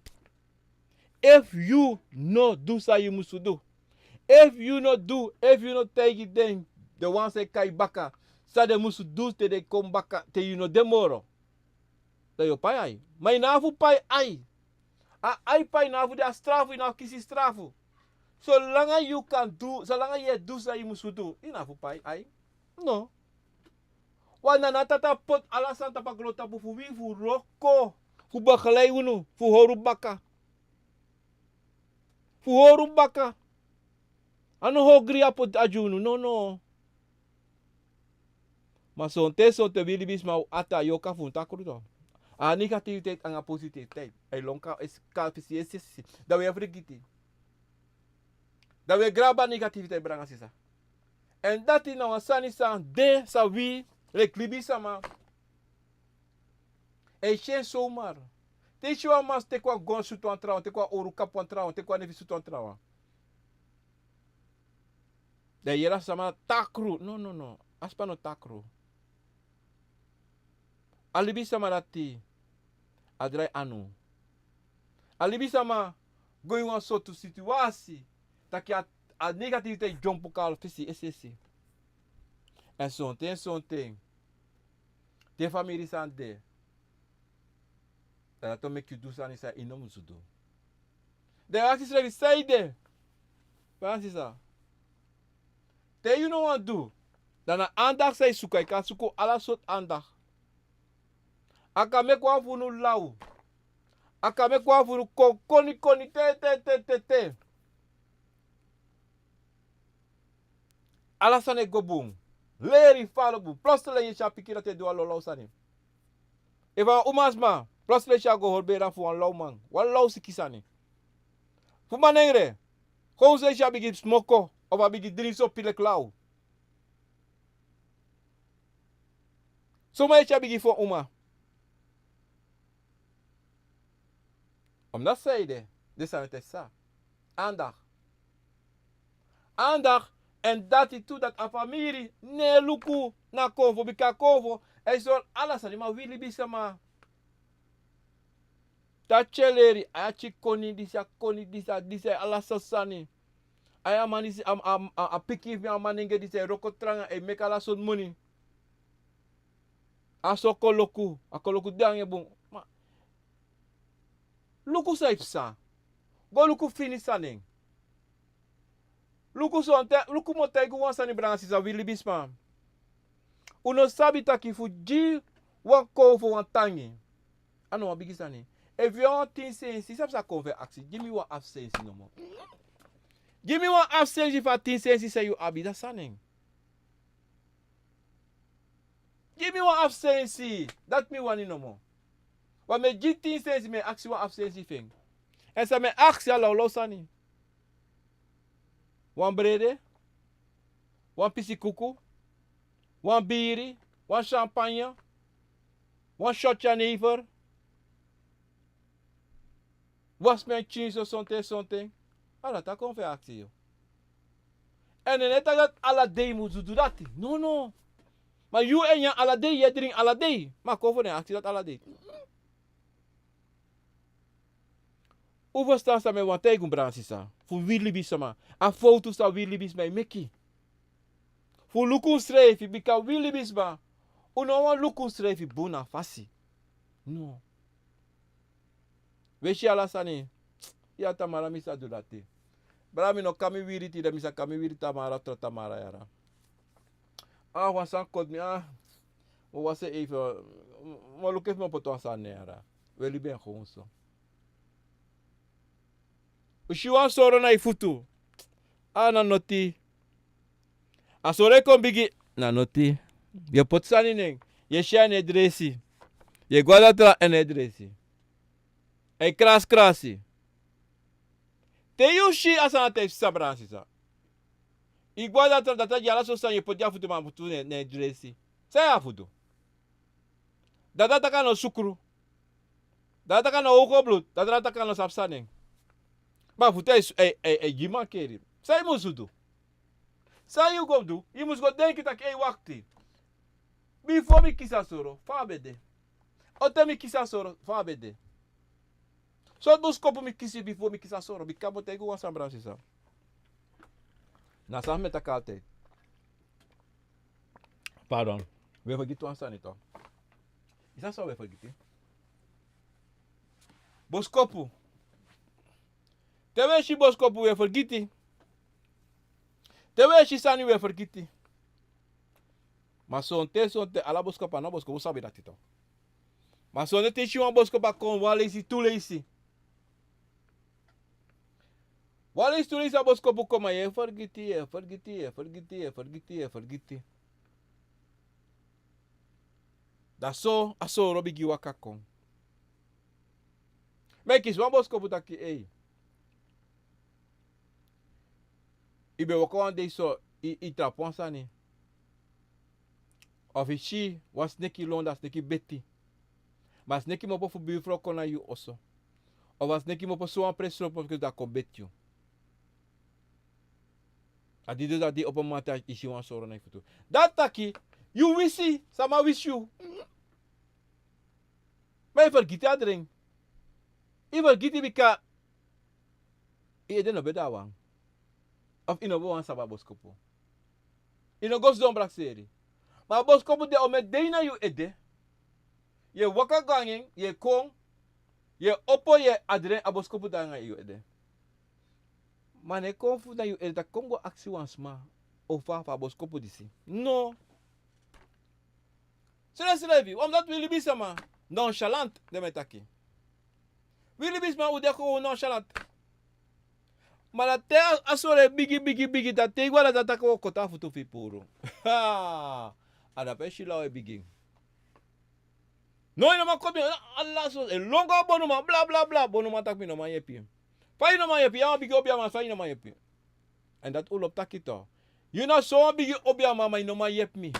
Efu yu no du san yu musu du, efu yu no du, efu yu no taigi den, den wan san e kai baka, san den musu du te den kon baka, te yu no de moro, dan yu o pai ai. Ma yu no abi fu pai ai. A ai pai no abi fu de a strafu, yu no abi fu kisi strafu. Solanga yu kan du, solanga yu e du san yu musu du, yu no abi fu pai ai. No. Wan nana tata poti ala sani tapu a grontapu fu wi fu wroko, fu begeleid unu, fu hori unu baka. Fu hori unu baka. A no ogri a poti a gi unu, no, no. Ma sonten, sonten wi libisma, un ati e yoka fu un takru tu. A negativiteit anga positiviteit. A e lon kaba, e si, kaba fesi, e si, si, si. Dan wi e frigiti. Dan wi e graba negativiteit, brada nanga sisa. Èn dati na wan sani san de, san wi leki libisma e si en somar. Te yu si wan man teki wan gon sutu wan trawan, teki wan owru kapu wan trawan, teki wan nefi sutu wan trawan, dan yu yere a sama takru. No, no, no. A sma no takru. A libisma dati a drai anu. A libisma go ini wan sortu situasi taki a, a negativiteit dyompu kaba fesi, esi, esi. Èn sonten, sonten, te famiri sani de, dan dati o meki yu du sani san yu no musu du. Dan yu aksi yusrefi saide. Fa yu aksi san? Te yu no wani du, dan na andak san yu suku, a yu kan suku ala sortu andak. A kan meki wan fu unu law. A kan meki wan fu unu kon koni koni te, te, te, te, te. Ala sani e go bun. Leri falo bun. Plotseling yu e si a pikin dati e du wan lawlaw sani. Efu a umasma, plotseling yu e si a go hori bera fu wan lawman. Wan law siki sani. Fu manengre, kon un se yu e si a bigin smoko, of a bigin dringi sopi leki law. Suma yu e si a bigin fon uma. Omdat saide, den sani e teki san? Andak. Andak, èn dati tu dati a famiri no e luku na konfo, bika konfo e sori ala sani, ma wi libisma, te a tyeleri, a e tyari koni disi, a koni disi, a disi, ala sortu sani. A e, a man disi, a, a, a, a pikin fu mi, a manengre disi e wroko tranga, e meki ala sortu moni. A so koloku, a koloku de nanga en bun. Ma luku san e psa. Go luku fini sani. Luku sonten, luku mi o taigi un wan sani, brada nanga sisa, wi libisma. Un no sabi taki fu gi wan konfo wan tangi, A no wan bigi sani. Efu yu abi wan tin sensi, sabi san a kon fu e aksi? Gi mi wan afu sensi nomo. Gi mi wan afu sensi fu a tin sensi san yu abi, dati sani. Gi mi wan afu sensi, dati mi wani nomo. Wan mi e gi tin sensi, mi e aksi wan afu sensi fu en. Èn san mi e aksi a lawlaw sani. Wan brede, wan pisi kuku, wan biri, wan champagne, wan shot jenever, wasi mi en pikin so sonten sonten. A dati a kon fu e aksi yu. Èn mi no e taki dati ala dei yu musu du dati. No, no. Ma yu e nyan ala dei, yu e dringi ala dei. Ma a kon fu den aksi dati ala dei. Un ferstan san mi e wani taigi un, brada nanga sisa? Fu wi libisma, a fowtu san wi libisma e meki. Fu luku unsrefi, bika wi libisma, un no wani luku unsrefi bun na a fasi. No. Wi e si ala sani. Ya, tamara mi sa du dati. Brada, mi no kan mi wiri tide, mi sa kan mi wiri tamara, tra tamara yara. A wan sani koti mi, a. Mi o wasi en even, mi o luku efu mi o poti wan sani na en yara. Wi e libi en gewoon so. Un si wan soro na yu futu. A na noti. A soro e kon bigi, na noti. Yu e poti sani na en. Yu e si a no e dresi. Yu e go a datra, a no e dresi. A e krasi krasi. Te yu si a sani dati, yu si san, brada nanga sisa. Yu go a datra, datra gi ala so sani, yu e poti a futu, ma a futu no e, no e dresi. San yu abi fu du? Datra taki a no sukru. Datra taki a no hogo bloed. Datra taki a no sabi san na en. Ma a futu e, e, e, e gi mankeri. San yu musu du? San yu go du? Yu musu go denki taki, ei, wakti. Bifo mi kisi a soro, fa a be de? Onten mi kisi a soro, fa a be de? Sortu boskopu mi kisi bifo mi kisi a soro? Bika mi o taigi wan sani, brada nanga sisa. Na san mi e taki altijd. Pardon. Wi e fergiti wan sani tu. Yu sabi san wi e fergiti? Boskopu. Te wi e si boskopu, wi e fergiti. Te wi e si sani, wi e fergiti. Ma sonten, sonten, ala boskopu, a no boskopu, un sabi dati tu. Ma sonten te yu si wan boskopu a kon, wan leisi, tu leisi. Wan leisi, tu leisi a boskopu kon, ma yu e fergiti, yu e fergiti, yu e fergiti, yu e fergiti, yu e fergiti. Da so a soro bigin waka kon. Ma yu kisi wan boskopu taki, ei. Yu ben waka wan dei so, yu, yu trapu wan sani. Of yu si wan sneki lon, da a sneki beti. Ma a sneki kmopo fu birfrow kon na yu oso. Of a sneki kmopo so wan presi, so wan presi, da a kon beti yu. A di du dati, di opo mamanten yu si wan soro na yu futu. Dati taki, yu wisi, sama wisi yu. Ma yu fergiti a dren. Yu fergiti bika yu ede no ben de a wan. Of yu no ben wani sabi a boskopu. Yu no go sidon prakseri. Ma a boskopu de omen dei na yu ede. Yu e waka go anga en, yu e kon, yu e opo, yu e, a dren, a boskopu de anga yu ede. Ma a no e kon fu na yu ede taki kon go aksi wan sma, o fa, fa a boskopu disi. No. Srefsrefi, omdat wi libisma nonchalant, den mi e taki. Wi libisma, un de kon nonchalant. Ma na te a, a soro e bigi, bigi, bigi, da te yu go a datra, datra taki un o koti a futu fu yu puru. Ha! A dape si law e bigin. No, yu no man kon mi, ala so, e lon go a bonuman, bla, bla, bla, bonuman taki mi no man yepi. Fa yu no man yepi, yu a wan bigi obiaman, fa yu no man yepi? Èn dati un lobi taki tu. Yu na so wan bigi obiaman, ma yu no man yepi mi.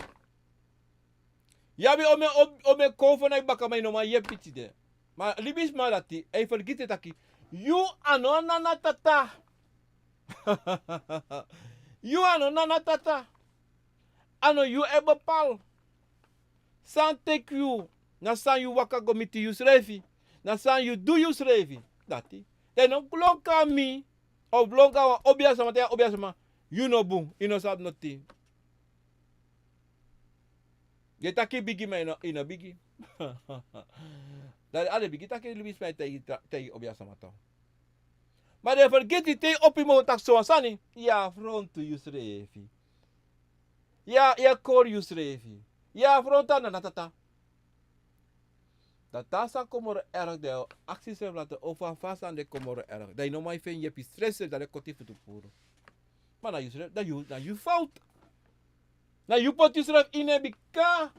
Yu abi omen, omen, omen konfo na yu baka, ma yu no man yepi tide. Ma libisma dati, a e fergiti taki yu a no nana tata. Yu a no nana tata. A no yu e bepaal. San teki yu, na san yu waka go miti yusrefi, na san yu du yusrefi. Dati. Den no lon kon na mi, of lon kon na wan obiasma, te yu a obiasma, yu no bun, yu no sabi noti. Yu e taki bigi, ma yu no, yu no bigi. Dan a de bigi taki libisma e taigi, taigi obiasma tu. Ma den fergiti te yu opo yu mofu taki so wan sani, yu e afrontu yusrefi. Yu e, yu e kori yusrefi. Yu e afrontu a nana tata. Dan te a sani kon moro erg, dan yu o aksi yusrefi lati, o fa, fa a sani de kon moro erg. Dan yu no man feni yepi, yusrefi dan den koti yu futu puru. Ma na yusrefi, dan yu, na yu fout. Na yu poti yusrefi ini en, bika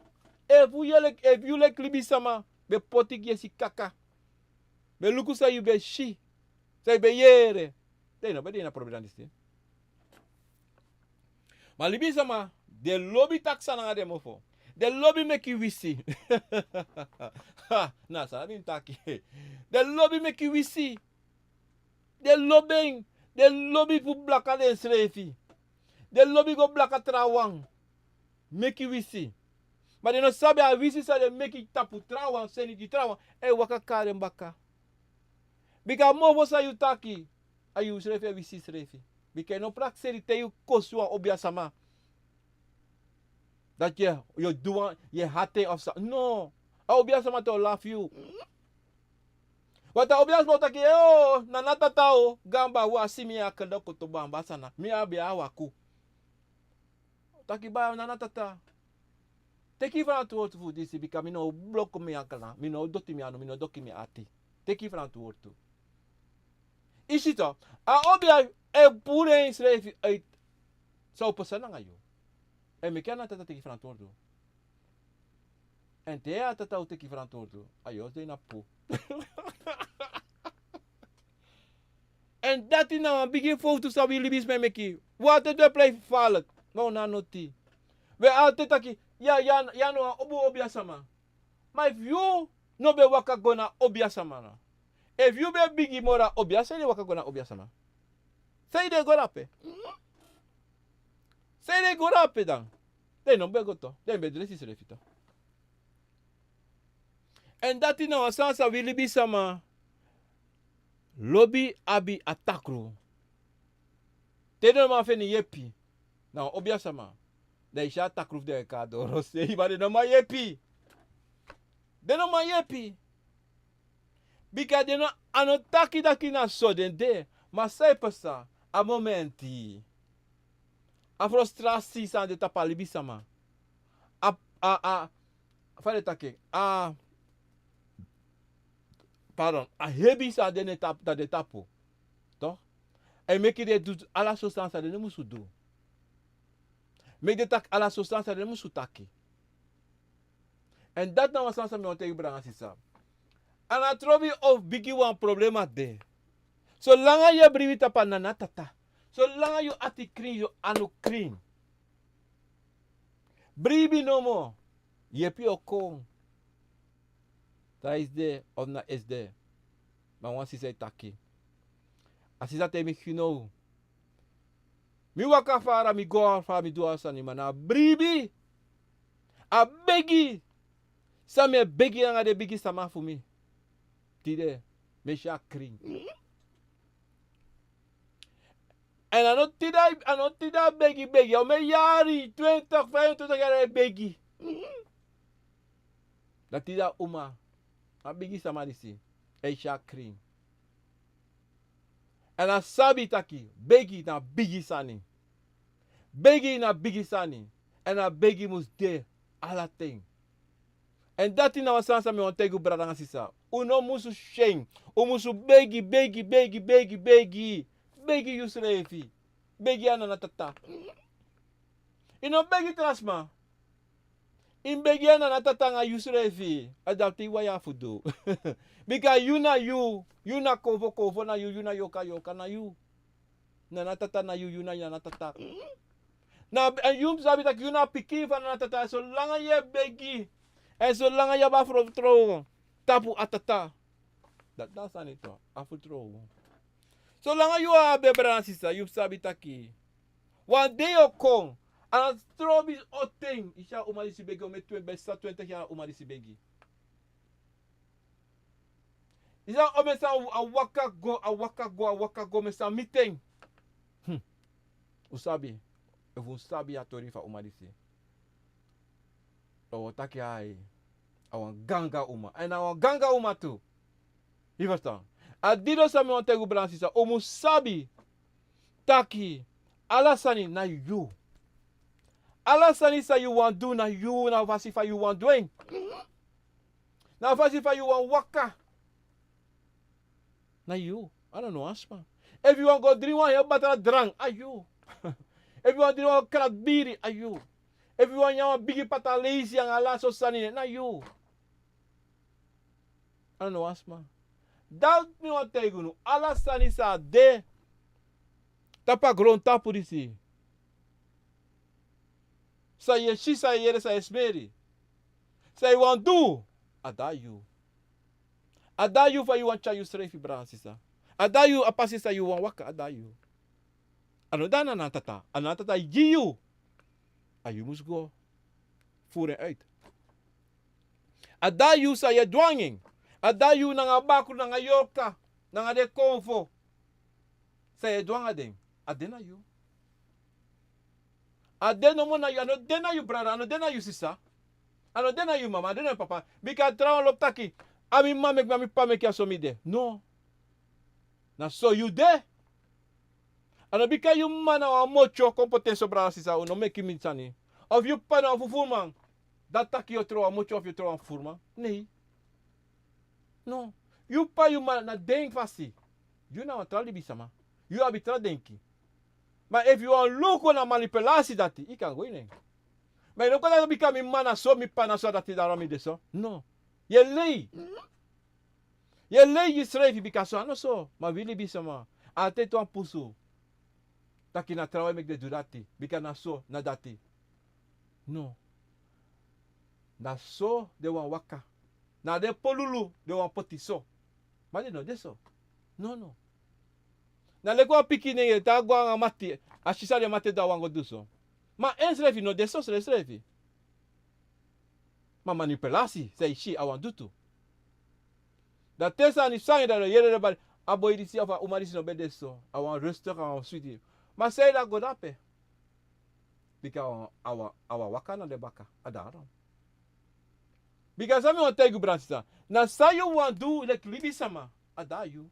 efu yu leki, efu yu leki libisama ben poti gi yesi kaka, ben luku san yu ben si, san yu ben yere, dan yu no ben de ini a problema disi. Ma libisama, den lobi taki san nanga den mofo. Den lobi meki wisi. Ha, na san a ben taki. Den lobi meki wisi. Den lobi en, den lobi fu blaka densrefi. Den lobi go blaka trawan. Meki wisi. Ma den no sabi a wisi san den meki tapu trawan, seni gi trawan, e waka kari en baka. Bika a mofo san yu taki, a yusrefi e wisi yusrefi. Bika yu no prakseri te yu kosi wan obiasama. Dati yu e du wan, yu e hati en of san. No. A obiasama te o lafu yu. Want a obiasama o taki, "Ee, o, nana tata o, gaan baa, wi á si mi ya kanda koto bamba sana. Mi abi a waku." Taki, "Baa, nana tata, teki yu fanowdu wortu fu disi, bika mi no o bloko mi ankala, mi no o doti mi anu, mi no o doki mi ati. Teki yu fanowdu wortu." I si to, a obia e puru ensrefi uit san o pasa nanga yu. En meki a nana tata teki fanowdu wortu. En te a tata o teki fanowdu wortu, a yu o de na pu. En dati na wan bigi fowtu san wi libisma e meki. Wi altijd ben prei gevaarlijk. Ma wi no a noti. Wi altijd taki, ya, ya, ya no wan bun obiasama. Ma efu yu no ben waka go na obiasama na. Efu yu ben bigi moro a obia, san yu e waka go na obiasama? San yu e go drape? San yu e go drape dan? Dan yu no ben go to. Dan yu ben dresi yusrefi to. En dati na wan sani san wi libisama lobi abi a takru. Te den no man feni yepi na wan obiasama, dan yu si a takru fu den e kon na doro sei, ma den no man yepi. Den no man yepi. Bika den no, a no taki taki na so den de, ma san e pasa a momenti, a frustrasi san de tapu a libisama. A, a, a, fa den taki en, a, pardon, a hebi san de na den tapu, na den tapu. Toch? En meki den du ala so sani san den no musu du. Meki den taki ala so sani san den no musu taki. En dati na wan sani san mi wani taigi brada nanga sisa. A no trobi of bigi wan problema de. Solanga yu e bribi tapu a nana tata, solanga yu ati krin, yu anu krin, bribi nomo. Yepi o kon. Tra esi de of na esi de. Ma wan sisa e taki. A sisa taigi mi: Gino, mi waka fara, mi go fara, mi du a sani, ma na bribi, a begi san mi e begi nanga den bigi sama fu mi. Tide mi e si a krin. En a no tide, a no tide a begi, begi. A omen yari, twintig, vijfentwintig yari a e begi. Dan tide a uma, a bigi sama disi, e si a krin. En a sabi taki begi na bigi sani. Begi na bigi sani. En a begi mus de ala ten. En dati na wan sani san mi wani taigi un, brada nanga sisa. Un no musu syen. Un musu begi, begi, begi, begi, begi. Begi yusrefi. Begi a nana tata. Yu no begi tra sma. Yu mus begi a nana tata nanga yusrefi. A dati yu wani fu du. Bika yu na yu, yu na konfo, konfo na yu, yu na yorka, yorka na yu. Nana tata na yu, yu na nana tata. Na, en yu mus sabi taki yu na pikin fu a nana tata. Solanga yu e begi, en solanga yu abi a fertrowen tapu a tata, dati na a sani tu, a fertrowen. Solanga yu abi en, brada nanga sisa, yu mus sabi taki wan dei o kon, a no trobi o ten. Yu si a uma disi begi, omen twen-, besta twintig yari a uma disi begi. Yu sabi omen san a waka go, a waka go, a waka go, omen san miti en. Hmm. Un sabi, efu un sabi a tori fu a uma disi, dan un o taki ai, a wan ganga uma. En a wan ganga uma tu. Yu ferstan? A dati san mi wani taigi un, brada nanga sisa, un mus sabi taki ala sani na yu. Ala sani san yu wani du na yu, na fasi fa yu wani du en. Na a fasi fa yu wani waka. Na yu. A no no wan sma. Efu yu wani go dringi wan heri batala drank, a yu. Efu yu wani dringi wan krat biri, a yu. Efu yu wani nyan wan bigi pata leisi anga ala so sani, na yu. A no no wan sma. Dati mi wani taigi unu, ala sani san de tapu a grontapu disi, san yu e si, san yu e yere, san yu e smeri, san yu wani du, a de na yu. A de na yu fa yu wani tyari yusrefi, brada, sisa. A de na yu, a pasi san yu wani waka, a de na yu. A no de na a tata. A no a tata gi yu. A yu mus go voer en uit. A de na yu san yu e du nanga en. A de na yu nanga bakru, nanga yorka, nanga den konfo san yu e du nanga den. A de na yu. A de nomo na yu, a no de na yu brada, a no de na yu sisa. A no de na yu mama, a no de na yu papa. Bika trawan lobi taki, a mi mama meki mi, a mi papa meki, a so mi de. No. Na so yu de. A no bika yu mama na wan motyo kon poti en so, brada, sisa, un no meki mi sani. Of yu papa na wan fufuruman, dati taki yu o trow wan motyo of yu o trow wan fufuruman? Nei. No. Yu papa, yu mama na den fasi. Yu na wan tra libisama. Yu abi tra denki. Ma efu yu wani luku na manipulasi dati, yu kan go ini en. Ma yu no kon taki bika mi mama na so, mi papa na so, dati daarom mi de so. No. Yu e lei. Yu e lei yusrefi, bika so a no so. Ma wi libisama, a teki wan pusu taki na trawan e meki den du dati, bika na so, na dati. No. Na so den wani waka. Na den polulu den wani poti so. Ma den no de so. No, no. Na leki wan pikin nengre, te a go nanga mati, a si san den mati e du, a wani go du so. Ma ensrefi no de so srefsrefi. Ma manipulasi san yu si, a wani du tu. Da te sani sani, da den yere den bari, a boi disi of a uma disi no ben de so. A wani rustig, a wani switi. Ma san yu dati go dape? Bika a wani, a wani, a wani waka na den baka. A daarom. Bika san mi wani taigi yu, brada, sisa. Na san yu wani du leki libisama, a de na yu.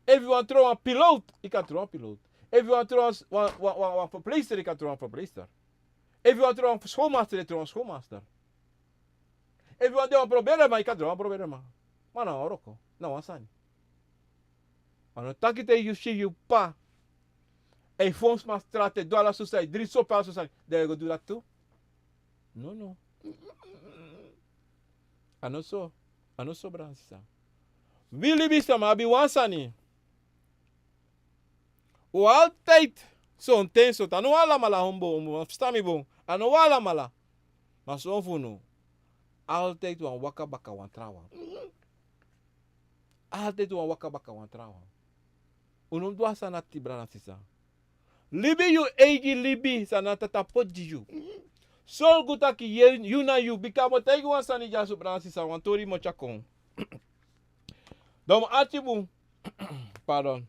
Efu yu wani trow wan piloot, yu kan trow wan piloot. Efu yu wani trow wan, wan, wan, wan, wan verpleegster, yu kan trow wan verpleegster. Efu yu wani trow wan schoolmaster, yu trow wan schoolmaster. Efu yu wani de wan probeerman, yu kan de wan probeerman. Ma na wan wroko, na wan sani. A no taki te yu si yu papa e fon sma strati, e du ala so sani, e dringi sopi, ala so sani, dan yu go du dati tu. No, no. A no so, a no so, brada, sisa. Wi libisama abi wan sani. Un altijd, sonten, sonten, a no wan alamala, hombo, hombo, fusutan mi bun. A no wan alamala. Ma son fu unu altijd wani waka baka wan trawan. Altijd wani waka baka wan trawan. Un no mus du a sani dati, brada, sisa. Libi yu eigi libi san a Tata poti gi yu. Sorgu taki yu na yu, bika mi o taigi wan sani dyaso, brada, sisa, wan tori mi o tyari kon. Dan mi ati bun. Pardon.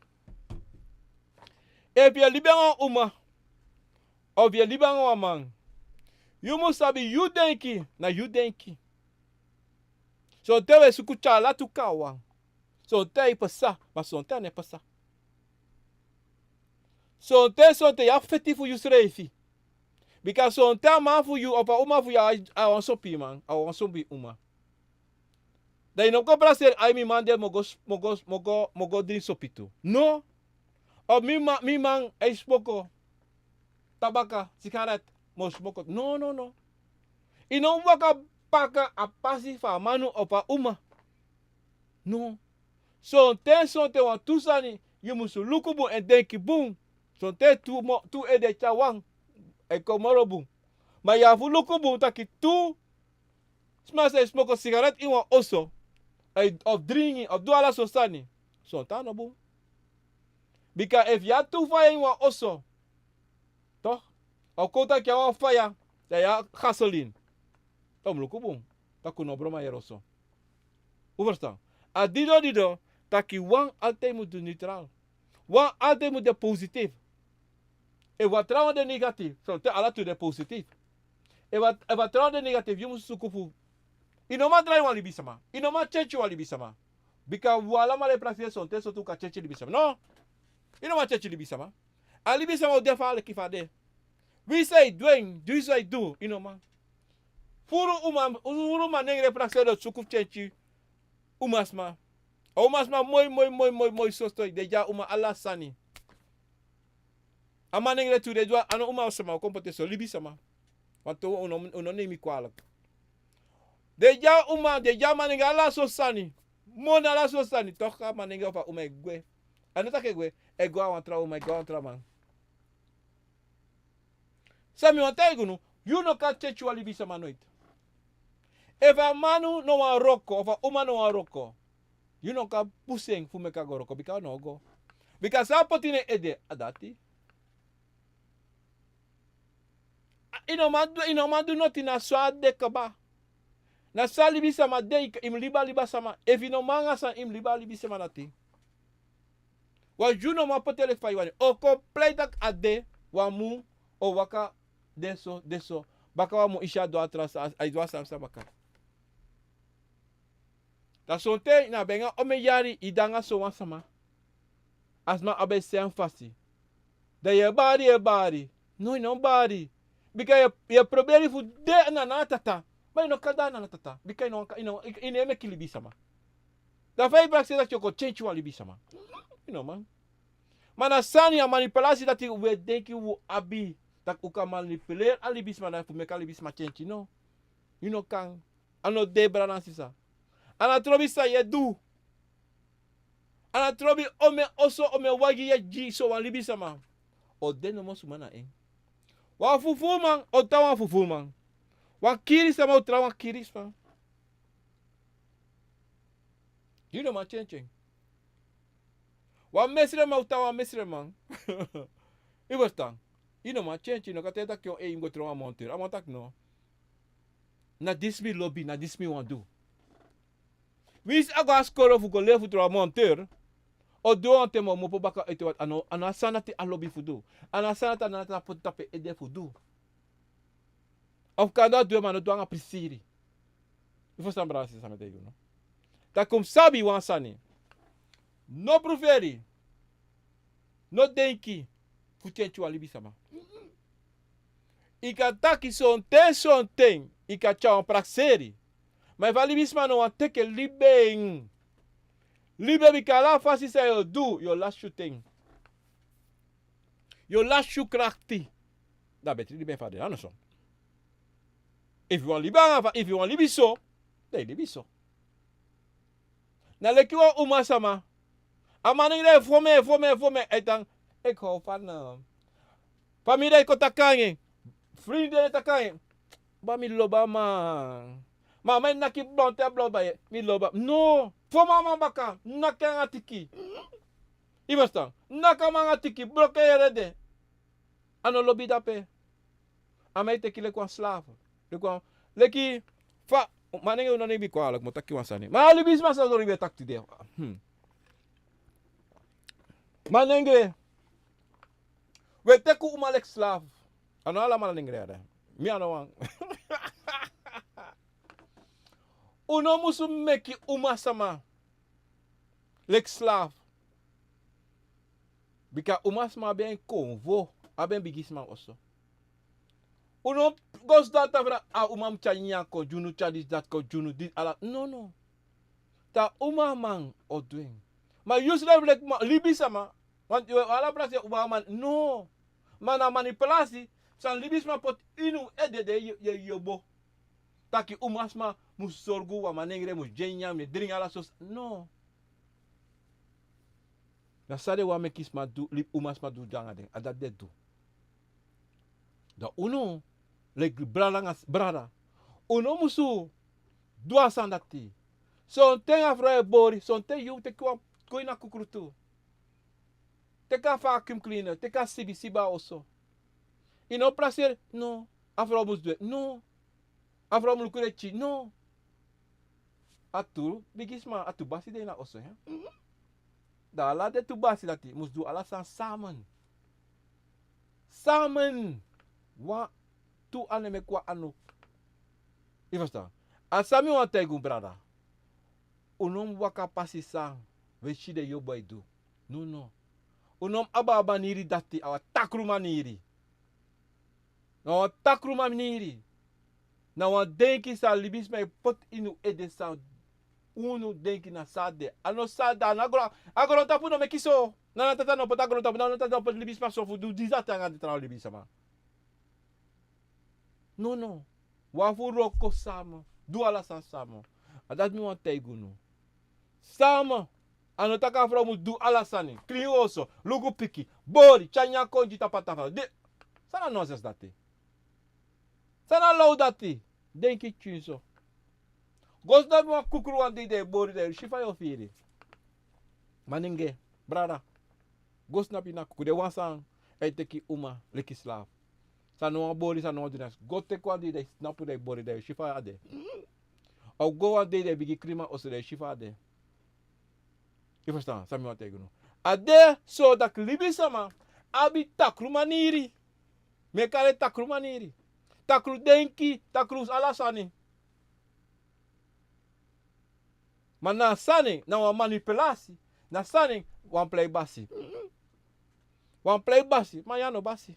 Efu yu e libi anga wan uma, of yu e libi anga wan man, yu mus sabi yu denki na yu denki. Sonten wi e suku tyari ala tu kon na wan. Sonten a e pasa, ma sonten a no e pasa. Sonten, sonten yu abi feti fu yusrefi. Bika sonten a man fu yu of a uma fu yu a, a wan sopiman, a wan sopi uma. Dan yu no kon praseri, ai, mi man de, mi o go, mi o go, mi o go, mi o go dringi sopi tu. No. Of mi ma-, mi man e smoko tabaka, sigaret, mi o smoko. No, no, no. Yu no waka baka a pasi fu a manu of a uma. No. Sonten, sonten wantu sani, yu musu luku bun èn denki bun. Sonten tu mo-, tu ede e tyari wan, e kon moro bun. Ma yu abi fu luku bun taki tu sma san e smoko sigaret ini wan oso, of dringi, of du ala sortu sani, sonten a no bun. Bika efu yu abi tu faya ini wan oso, toch, a o kon taki yu abi wan faya, dan yu abi gasolin. Dan un mus luku bun taki un no broma yere oso. Un ferstan? A dido dido taki wan altijd mus de neutral. Wan altijd mus de positief. Efu a trawan de negatief, sonten ala tu de positief. Efu a, efu a trawan de negatief, yu mus suku fu. Yu no man drai wan libisama. Yu no man tyentyen wan libisama. Bika wi alamala e prakseri sonten sortu un kan tyentyen libisama. No. Yu no man tyentyen libisama. A libisama o de fa a leki fa a de. Winsi a e du en, winsi a e du, yu no man. Puru uma, puru manengre prakseri o suku fu kenki umasma. A umasma moi, moi, moi, moi, moi soso. Den e gi a uma ala sani. A manengre tu den e du a, a no uma sama o kon poti so, libisama. Want un no, un no neem mi kwalijk. Den e gi a uma, den e gi a manengre ala soso sani. Moni ala soso sani. Toch a manengre of a uma e gwe. A no taki e gwe, e go a wan tra uma, e go a wan tra man. San mi wani taigi unu, yu no kan kenki wan libisama noiti. Efu a man no wani wroko, of a uma no wani wroko, yu no kan pusu en fu meki a go wroko, bika a no o go. Bika san a poti na en ede, a dati. A, yu no man du, yu no man du noti, na so a de kaba. Na so a libisama de, yu mus libi a libisama. Efu yu no man anga sani, yu mus libi a libisama dati. Wan yu no man poti en leki fa yu wani. O kon prei taki a de, wan mun o waka de so, de so. Baka wan mun yu si a du a tra sani, a e du a sani san baka. Da sonten na ben nanga omeni yari yu de nanga sowan sama. A sma abi en sem fasi. Da yu e bari, yu e bari. No, yu no bari. Bika yu e, yu e proberi fu de na a tata. Ma yu no kan de na a tata. Bika yu no kan, yu no, yu no e meki libisama. Da fa yu e prakseri taki yu o kon kenki wan libisama. Yu no man. Ma na sani, a manipulasi dati un e denki un abi. Taki un kan manipuleri a libisma, na fu meki a libisma kenki, no. Yu no kan. A no de, brada nanga sisa. A no trobi san yu e du. A no trobi omeni oso, omeni wagi yu e gi sowan libisama. O de nomo suma na en. Wan fufuuman o tan wan fufuuman. Wan kirisma o tan wan kirisma. Yu no man kenki en. Wan mesreman o tan wan mesreman. Yu ferstan? Yu no man kenki en, yu no kan taigi taki, ei, mi go tron wan monteur. A man taki no. Na disi mi lobi, na disi mi wani du. Winsi a go a skoro fu go leri fu tron wan monteur, o du wan ten, ma o mu opo baka ete, want a no, a no a sani dati a lobi fu du. A no a sani dati a no a poti tapu en ede fu du. Of kande a du en, ma a no du anga prisiri. Yu ferstan, brada nanga sisa, san mi e taigi unu? Taki un mus sabi wan sani. No pruferi. No denki fu kenki wan libisama. Yu kan taki sonten, sonten, yu kan tyari wan prakseri. Ma efu a libisma no wani teki en, libi en. Libi en, bika ala fasi san yu o du, yu o lasi yu ten. Yu o lasi yu krakti. Da betri libi en fu a de, a no so? Efu yu wani libi anga fa, efu yu wani libi so, da yu libi so. Na leki wan umasama. A manengre e fon en, e fon en, e fon en, e tan, e kon fa na. Famiri e kon taki anga en. Frindi e taki anga en. Ma mi lobi a man. Ma a man e naki blonte a blonte, ma mi lobi a man. No. Fon a man baka, naki en anga tiki. Yu ferstan? Naki a man anga tiki, broko en ede. A no lobi dape. A man e teki leki wan slaaf. Leki wan, leki fa, manengre, un no neem mi kwalijk, mi o taki wan sani. Ma a libisma san dori ben taki tide. Hmm. Manengre, un e teki un uma leki slaaf. A no ala manengre ya de. Mi a no wan. Un no musu meki umasma leki slaaf. Bika umasma abi en konfo, abi en bigisma oso. Un no go sidon a tafra, a uma mus tyari nyanyan kon gi unu, tyari disi dati kon gi unu, disi ala. No, no. Te a umaman o du en. Ma yu srefi leki ma, libisma, want yu ala prakseri umaman, no. Ma na manipulasi san libisma poti ini un ede, de yu, yu, yu o bo. Taki umasma mus sorgu, wan manengre mus gi en nyanyan, mus dringi ala sosi. No. Na san den wani meki sma du, libi umasma du gi anga den, a dati den du. Da unu, leki brada nanga brada, un no musu du a sani dati. Sonten a frow e bori, sonten yu teki wan kon ini a kukru tu. Teki a vacuum cleaner, teki a sibi, sibi a oso. Yu no prakseri, no, a frow mus du en, no. A frow mus luku den pikin, no. A tu bigisma, a tu basi de ini a oso ya. Mhm. Da ala den tu basi dati mus du ala sani samen. Samen. Wan, tu anu e meki wan anu. Yu ferstan? A san mi wani taigi un, brada. Un no mus waka pasi san un e si den yobo e du. No, no. Un no mus abi a maniri dati, a wan takru maniri. Na wan takru maniri. Na wan denki san libisma e poti ini un ede san unu denki na san a de. A no san a de, a no a gron-, a grontapu no meki so. Na na tata no poti a grontapu, na na tata no poti libisma so fu du disi ati anga den tra libisma. No, no. Wan fu wroko sama, du ala sani sama. A dati mi wani taigi unu. Sama, a no taki a frow mu du ala sani. Klin oso, luku piki, bori, tyari nyan kon gi tapu a tafra. De, san na nonsens dati? San na low dati? Denki tyin so. Go snapu wan kukru wan dei, den e bori, den e si fa yu o firi. Manenge, brada. Go snapu ini a kukru, den wan san e teki uma leki slaaf. San no wani bori, san no wani du neks. Go teki wan dei, den e snapu, den e bori, den e si fa a de. Of go wan dei, den e bigin krin man oso, den e si fa a de. Yu ferstan san mi wani taigi unu? A de so taki libisama abi takru maniri. Mi e kari en takru maniri. Takru denki, takru ala sani. Ma na a sani, na wan manipulasi. Na a sani, wan plei basi. Wan plei basi, ma yu a no basi.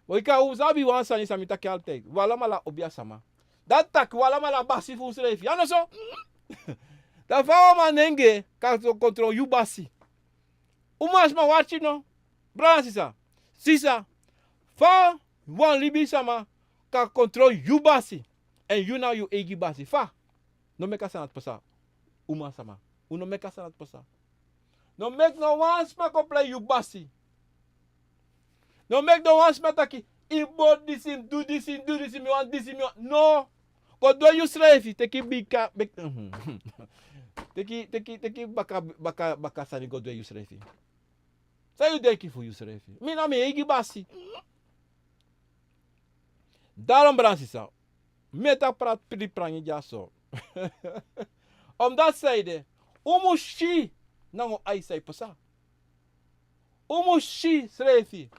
Bika un sabi wan sani san mi taki altijd. Un alamala obiasama. Dati taki un alamala basi fu unsrefi. A no so? Dan fa wan manenge kan kontrol yu basi? Umasma, wati no. Brada, sisa. Sisa. Fa wan libisama kan kontrol yu basi? Èn yu na yu eigi basi. Fa? No meki a sani dati pasa. Umasma. Un no meki a sani dati pasa. No meki no wan sma kon plei yu basi. No meki no wan sma taki, yu mu bori disi, yu mu du disi, yu mu du disi, mi wani disi, mi wani. No. Go du en yusrefi, teki bika, bik-, teki, teki, teki baka, baka, baka sani go du en yusrefi. San yu denki fu yusrefi? Mi na mi eigi basi. Daarom, brada, sisa, mi e taki prati prangi dyaso. Omdat san ede, un mu si nanga un ai san e pasa. Un mu si srefi.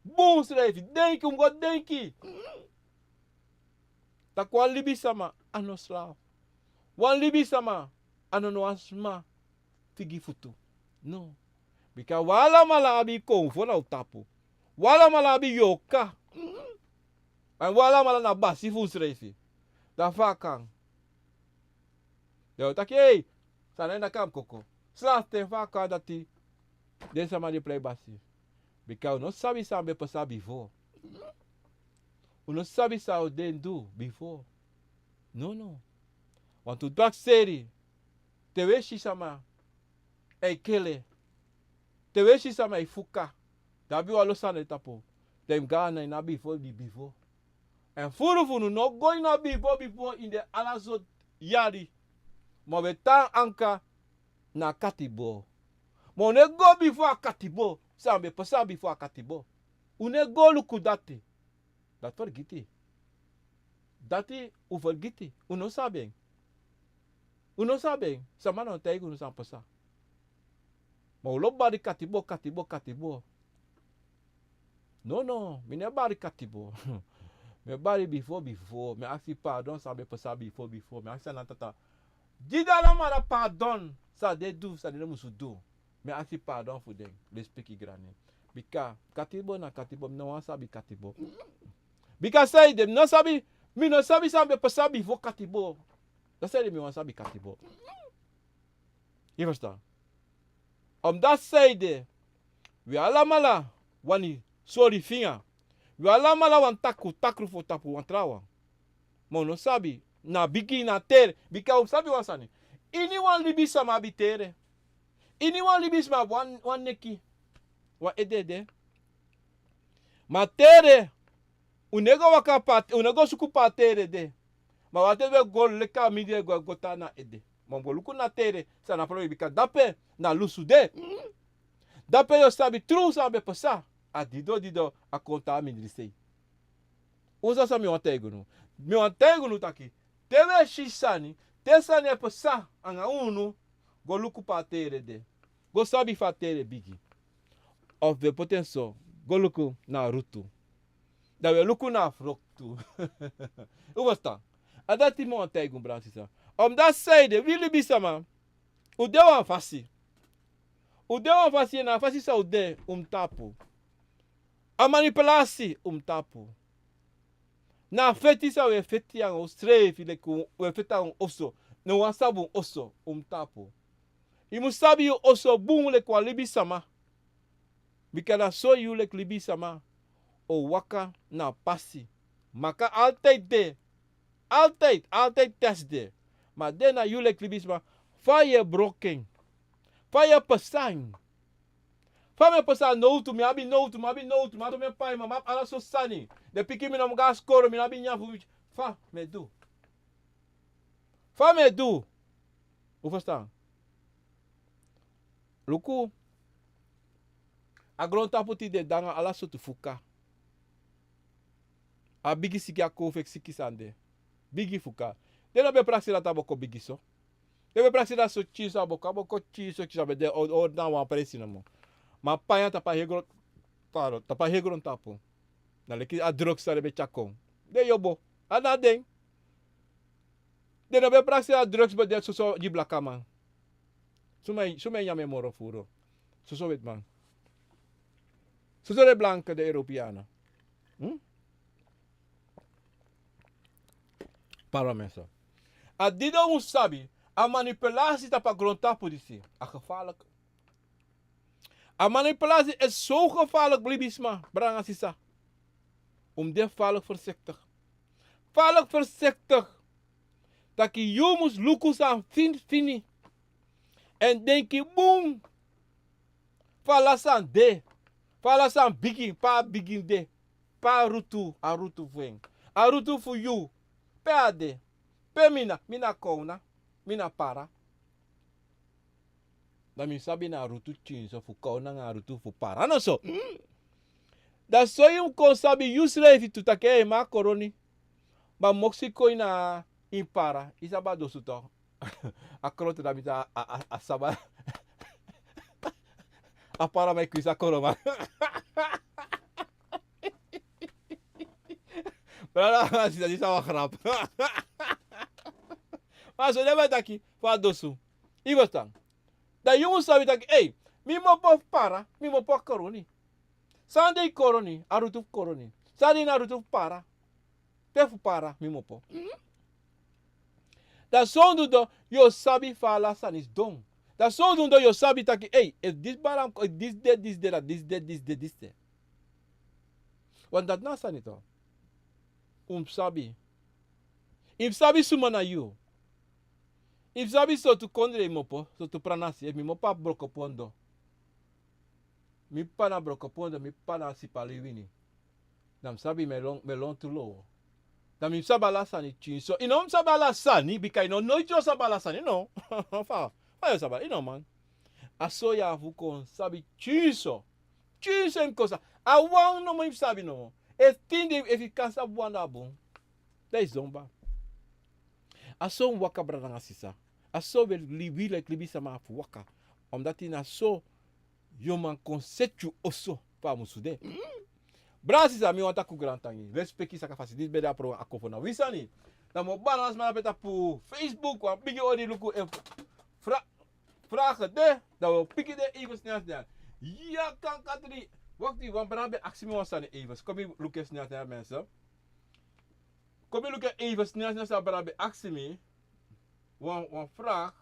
Bun srefi. Denki, un mu go denki. Taki wan libisama a no slaaf. Wan libisama a no no wan sma figi futu. No. Bika un alamala abi konfo na un tapu. Un alamala abi yorka. Èn un alamala na basi fu unsrefi. Dan fa a kan? Dan un taki, ei, san na ini a kampu koko. Slaaf ten fa a kan dati den sama di plei basi. Bika un no sabi san be pasa bifo. Un no sabi san den du bifo. No, no. Want un dwakseri, te un e si sama e kele, te un e si sama e fuka, dan abi wan lo sani na en tapu. Dan yu mu go na ini a bifo, di bifo. Èn furu fu unu no go ini a bifo bifo ini den ala sortu yari. Ma un e tan anka na a katibo. Ma un no e go bifo a katibo. San be pasa bifo a katibo. Un no e go luku dati. Dati fergiti. Dati un fergiti. Un no sabi en. Un no sabi en. Sama no taigi unu san pasa. Ma un lobi bari katibo, katibo, katibo. No, no, mi no e bari katibo. Mi e bari bifo, bifo. Mi e aksi pardon san be pasa bifo, bifo. Mi e aksi a na tata. Gi den alamala pardon san den du, san den no musu du. Mi e aksi pardon fu den, lespeki grani. Bika katibo na katibo, mi no wani sabi katibo. Bika san ede, mi no sabi, mi no sabi san be pasa bifo katibo. Dati san ede mi wani sabi katibo. Yu ferstan? Omdat san ede, wi alamala wani sori finga. Wi alamala wani takru, takru fu tapu wan trawan. Ma un no sabi, na bigi na tere, bika un sabi wan sani. Ini wan libisma abi tere. Ini wan libisma abi wan, wan neki, wan ede de. Ma tere, un no e go waka pe a, un no e go suku pe a tere de. Ma wanten un e go leki a mindri e go, go tan na ede. Ma un go luku na tere, san na problema, bika dape na lusu de. Dape yu o sabi tru san be pasa. A dido, dido, a kon tan a mindri sei. Un sa san mi wani taigi unu. Mi wani taigi unu taki, te un e si sani, te sani e pasa anga unu, go luku pe a tere de. Go sabi fa a tere bigi. Of wi e poti en so, go luku na a rutu. Dan wi e luku na a froktu. Un ferstan? A dati mi wani taigi unu, brada, sisa. Omdat san ede, wi libisma, un de wan fasi. Un de wan fasi, èn a fasi san un de, un mu tapu. A manipulasi, un mu tapu. Na a feti san un e feti nanga unsrefi, leki un e feti nanga un oso. No wan sabi un oso, un mu tapu. Yu mu sabi yu oso bun leki wan libisama. Bika na so yu leki libisama o waka na a pasi. Maka altijd de. Altijd, altijd test de. Ma den na yu leki libisma. Fa yu e broko en? Fa yu e pasa en? Fa mi e pasa nowtu, mi abi nowtu, mi abi nowtu, mi abi nowtu, mi abi pai, ma mi abi ala sortu sani. Den piki mi no mu go na skoro, mi no abi nyan fu mi. Fa mi e du? Fa mi e du? Un ferstan? Luku, a grontapu tide de nanga ala sortu fuka. A bigi siki, a kowfeki siki sani de. Bigi fuka. Den no ben prakseri dati a bo kon bigi so. Den ben prakseri dati so, tyinso a bo kon, a bo kon tyinso, tyinso a ben de o, o, na wan presi nomo. Ma a panya tapu a heri gron-, pardon, tapu a heri grontapu. Na leki a drugs san den ben tyari kon. Den yobo. A na den. Den no ben prakseri a drugs ben de soso gi blakaman. Suma e, suma e nyan en moro furu? Soso wetiman. Soso den blanke, den Europeanen. Hm? Pardon mensen. A didon un sabi, a manipulasi tapu a grontapu disi, a gevaarlijk. A manipulasi is zo gevaarlijk, libisma, brada nanga sisa. Un mu de gevaarlijk voorzichtig. Gevaarlijk voorzichtig. Taki yu mus luku san fini fini. Èn denki bun. Fa ala sani de. Fa ala sani bigin, pe a bigin de. Pe a rutu, a rutu fu en. A rutu fu yu. Pe a de. Pe mi na, mi na kowna, mi na para. Dan mi sabi na a rutu tyinso fu kowna nanga a rutu fu para, no so. Dan so yu kon sabi yusrefi tu taki, ei, mi a koroni. Ma moksi kon ini a para, i sabi a dosu tu. A kroto dan mi ta a, a, a saba. A para man e kwisi a koroman. Brada, sisa, disi na wan grap. Ma so den man e taki fu a dosu. I ferstan? Dan yu mu sabi taki, ei, mi mu opo fu para, mi mu opo a koroni. San de i koroni, a rutu fu koroni. San de ini a rutu fu para. Pe fu para mi mu opo. Dan sondu do, yu o sabi fa ala sani sidon. Dan sondu do, yu o sabi taki, ei, efu disi balam, efu disi de, disi de, dan disi de, disi de, disi de. Want dati na a sani tu. Un mu sabi. I mu sabi suma na yu. I mu sabi sortu kondre i mu opo, sortu pranasi, efu mi mu opo a Brokopondo. Mi p'pa na Brokopondo, mi p'pa na Sipaliwini. Dan mi sabi mi e lon, mi e lontu lowo. Dan mi sabi ala sani tyinso. I no mu sabi ala sani, bika i no, noiti yu o sabi ala sani, no. Fa, fa yu o sabi, i no man. A so yu abi fu kon sabi tyinso. Tyinso i mu kon sabi. A wan nomo i mu sabi nomo. Efu tin de, efu i kan sabi wan, dan a bun. Dan i sidon kaba. A so un waka, brada nanga sisa. A so wi e libi, wi leki libisama abi fu waka. Omdat na so yu man kon seti yu oso fa a musu de. Brada, sisa, mi wani taki un grantangi. Respeki, saka fasi. Disi ben de a program Akofo na wi sani. Dan mi o bari wan sma na pe tapu Facebook, wan bigi odi luku efu fra-, vragen de, dan wi o piki den even snel snel. Ya, kan katri. Wakti, wan brada ben aksi mi wan sani even. Kon mi luku en snel snel, mensen. Kon mi luku en even snel snel, san a brada ben aksi mi. Wan, wan vraag.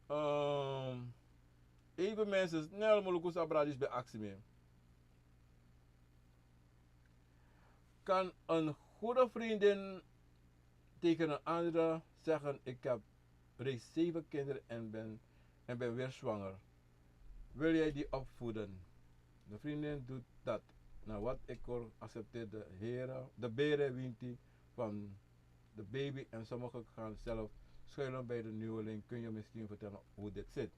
Ehm, even mensen, snel mi o luku san a brada disi ben aksi mi. Kan een goede vriendin tegen een andere zeggen: ik heb reeds zeven kinderen en ben, en ben weer zwanger. Wil jij die opvoeden? De vriendin doet dat. Na wat ik hoor, accepteert de here, de bere winti van de baby en sommigen gaan zelf schuilen bij de nieuweling. Kun je misschien vertellen hoe dit zit?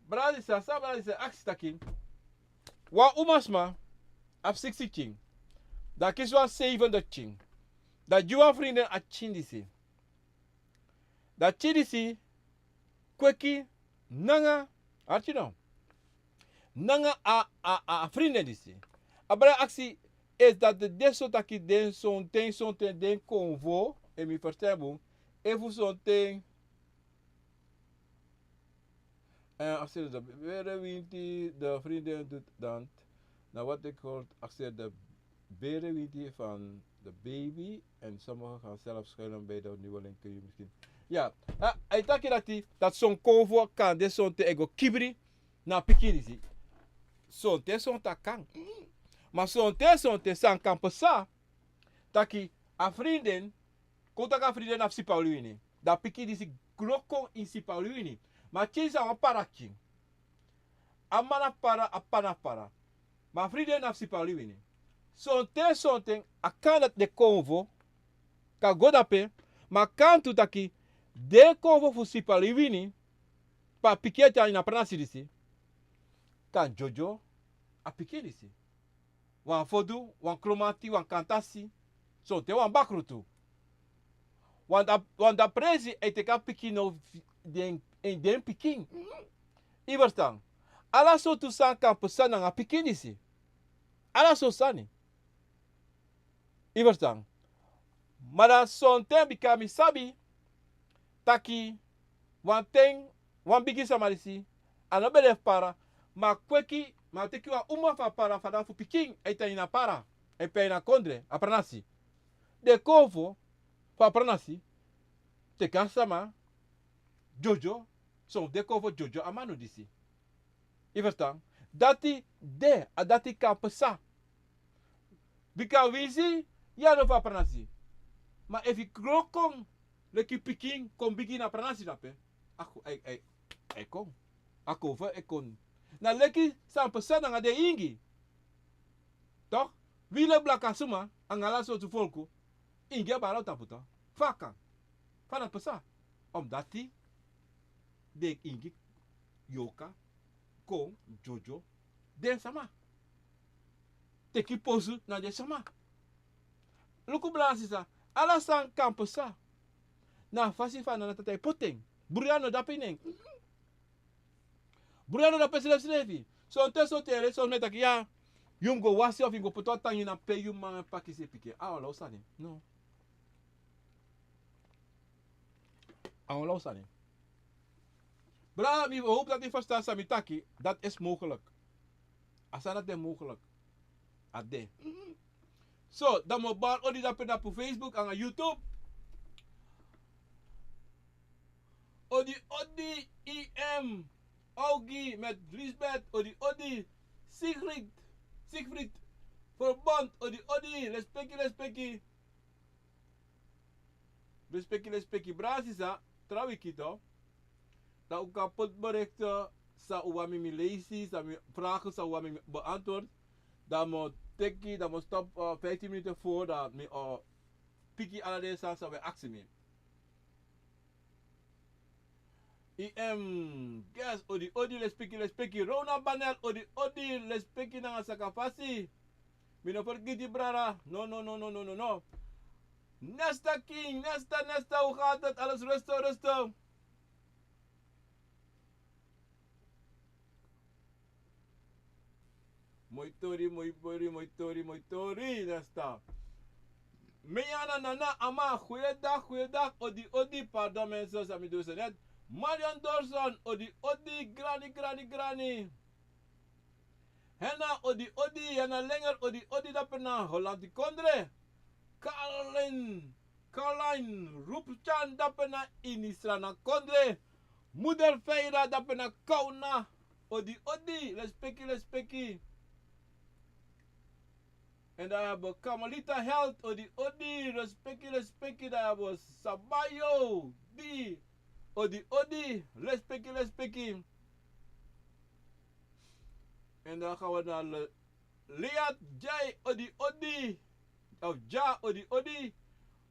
Brada, sisa, san brada disi e aksi taki. Wan umasma abi siksi pikin. Dan a kisi wan zevende pikin. Dan a gi wan vriendin a pikin disi. Dan a pikin disi kweki nanga, arki no, nanga a, a, a, a vriendin disi. A brada aksi, is dat de, de so taki den sonten, sonten den konfo, efu mi ferstan bun, efu sonten, eh, accepteert de bere winti, de vriendin doet dat. Na wat ik hoor, accepteert de bere winti van de baby. En sommigen gaan zelf schuilen bij de nieuwe linker misschien. Ya, a e taki dati, dati son konfo kan de sonten e go kibri na pikin disi. Sonten sonten a kan. Ma sonten sonten san kan pasa, taki a vrienden, kon taki a vrienden na fu Sipaliwini. Dan pikin disi gro kon ini Sipaliwini. Ma a pikin disi na wan para pikin. A mama na fu para, a papa na fu para. Ma a vrienden na fu Sipaliwini. Sonten sonten a kan dati den konfo kan go dape, ma a kan tu taki den konfo fu Sipaliwini, pe a pikin e tan ini a pranasi disi, kan dyodyo a pikin disi. Wan fodu, wan kromati, wan kantasi, sonten wan bakru tu. Wan da, wan da presi e teki a pikin no fi, den, en den pikin. Yu ferstan? Ala sortu sani kan pasa nanga pikin disi. Ala sortu sani. Yu ferstan? Ma dan sonten bika mi sabi taki wan ten, wan bigi sama disi, a no ben de fu para, ma a kweki, ma a teki wan uma fu a para, fada fu pikin e tan ini a para, e pei na kondre, a pranasi. Den konfo fu a pranasi teki a sama dyodyo, son fu den konfo dyodyo a manu disi. Yu ferstan? Dati de, a dati kan pasa. Bika winsi yu a no fu a pranasi. Ma efu yu gro kon leki pikin kon bigi na pranasi dape, a kon, a e, a e, a e kon. A konfo e kon. Na leki san pasa nanga den ingi. Toch, wi leki blaka suma, anga ala sortu folku, ingi e bari na un tapu toch. Fa a kan? Fa dati pasa? Omdati den ingi yoka kon dyodyo den sama. Teki posu na den sama. Luku brada, sisa, ala sani kan pasa. Na a fasi fa a nana tata e poti en. Bruya no de ape ini en. Bruya no de ape srefsrefi. Sonten sonten yu e yere son sma e taki ya, yu mus go wasi of yu mus go poti wan tangi na pe yu mama e pakisi pikin. A wan law sani. No. A wan law sani. Brada, mi hopu dati yu ferstan san mi taki, dati is mogelijk. A sani dati de mogelijk. A de. So, dan mi o bari odi dape na pu Facebook anga YouTube. Odi odi I M, Augie met Lisbeth, odi odi Sigrid, Siegfried, Verbond, odi odi, lespeki, lespeki. Lespeki, lespeki, brada, sisa, tra wiki toch. Dan un kan poti berichten san un wani mi leisi, san mi vragen san un wani mi beantwoord. Dan mi o teki, dan mi o stop, eh, vijftien minuten voor, dan mi o piki ala den sani san un e aksi mi. I M, guys, odi odi, lespeki, lespeki. Rona Banel, odi odi, lespeki nanga sakafasi. Mi no fergiti, brada. No, no, no. Nesta King, Nesta, Nesta, hoe gaat het? Alles rustig, rustig. Moi tori, moi tori, moi tori, moi tori, Nesta. Meyana Nana Ama, goeiedag, goeiedag, odi odi, pardon mensen, san mi du so net. Marion Dorson, odi odi, grani, grani, grani. Hena, odi odi, Hena Lenger, odi odi, dape na Holland kondre. Carlin, Caroline Rupchan, dape na ini Sranan kondre. Moeder Feira, dape na Kauna, odi odi, lespeki, lespeki. En dan hebben we Kamalita Health, odi odi, lespeki, lespeki. Dan hebben we Sabayo, di, odi odi, lespeki, lespeki. En dan gaan we naar Le-, Liat Jai, odi odi. Of Ja, odi odi.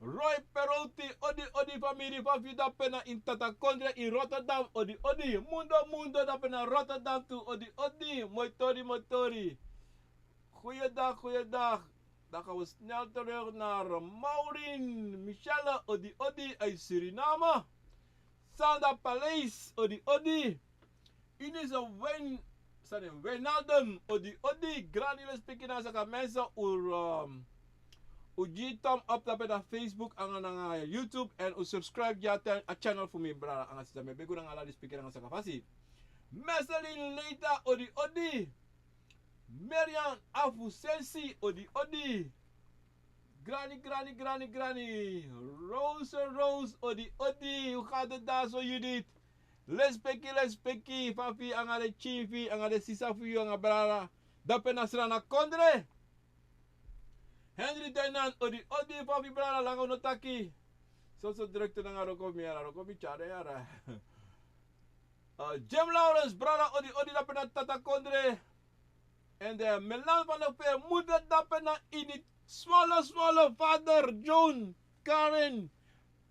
Roy Perouti, odi odi, famiri, fa fu dape na ini Tata kondre ini Rotterdam, odi odi. Mundo, Mundo, dape na Rotterdam tu, odi odi. Moi tori, moi tori. Goeiedag, goeiedag. Dan gaan we snel terug naar Maureen, Michelle, odi odi, uit Suriname. Sandra Paleis, odi odi. Eunice Wijn-, sorry, Wijnaldum, odi odi, grani, lespeki nanga saka, mensen, un, um, un gi thumb up dape na Facebook anga nanga YouTube, en un subscribe gi a ten-, a channel fu mi, brada anga sisa, mi e begi un nanga ala lespeki nanga saka fasi. Marceline Leita, odi odi. Marian Afusensi, odi odi. Grani, grani, grani, grani. Rose, Rose, odi, odi. Yu gati dati so, Judith. Lespeki, lespeki. Fa fu yu nanga den pikin fu yu, nanga den sisa fu yu, nanga brada. Dape na Sranan kondre. Henry Dainan, odi, odi, fa fu yu brada, langa un no taki. Soso drukte nanga wroko fu mi yara, wroko fu mi tyari yara. Ah, Jim Lawrence, brada, odi, odi, dape na Tata kondre. En de Melan van de Veer, moeder, dape na ini Smalle, Smalle, vader, John, Karen,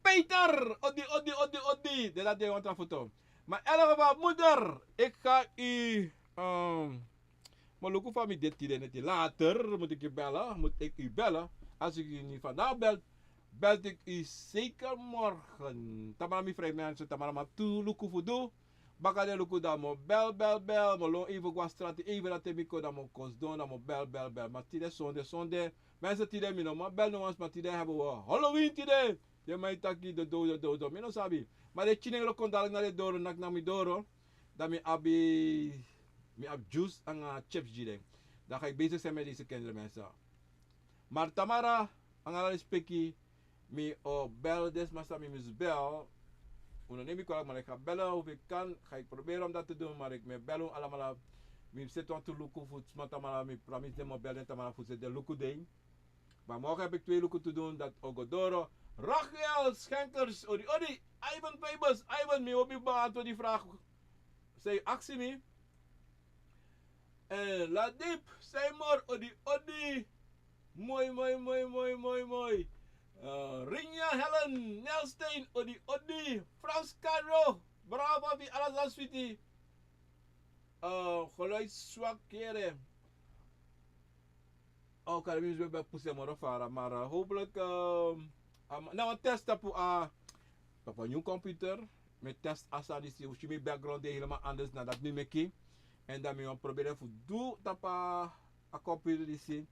Peter, odi, odi, odi, odi. De dat de wan tra foto. Maar in elk geval, moeder, ik ga u, ehm, maar luku van mi dit tide neti. Later moet ik je bellen, moet ik u bellen. Als ik u niet vandaag bel, bel ik u zeker morgen. Tamara mi vrij mensen, tamara ma tu luku fu du. Baka den luku dan mi o bel, bel, bel. Mi o lon even go a strati, even dati mi kon, dan mi o kon sidon, dan mi o bel, bel, bel. Ma tide sonde, sonde. Mensen, tide mi no man bel no wan, ma tide hebben we Halloween tide. Den man e taki dodo, dodo, dodo. Mi no sabi. Ma den pikin den e kon dadilik na den doro, naki na mi doro. Dan mi abi, mi abi juice nanga chips gi den. Dan ga ik bezig zijn met deze kinderen, mensen. Maar tamara, nanga ala respeki, mi o bel den sma san mi mus bel. Un no neem mi kwalijk, maar ik ga bellen of ik kan. Ga ik proberen om dat te doen, maar ik mi e bel un alamala. Mi seti wantu luku fu sma tamara, mi promise den mi o bel den tamara fu seti den luku den. Maar morgen heb ik twee luku te doen, dat o go doro. Rafael Schenkers, odi, odi. Ivan Febus, Ivan, mi hoop yu beantwoord die vraag. Zij actie mi. Eh, Ladip, Seymour, odi, odi. Moi, moi, moi, moi, moi, moi. Eh, Rinja Helen, Nelstein, odi, odi. Frans Carlo, brava, fi Alasan Sweetie. Eh, geluid zwak, kere. Oh, kan mi ben pusi moro fara, maar, eh, hopelijk, ehm, am- na wan test tapu a, tapu a nieuw computer. Mi test a sani disi, un si mi background de helemaal anders na dat mi meki. En dan mi wan proberen fu du tapu a computer disi.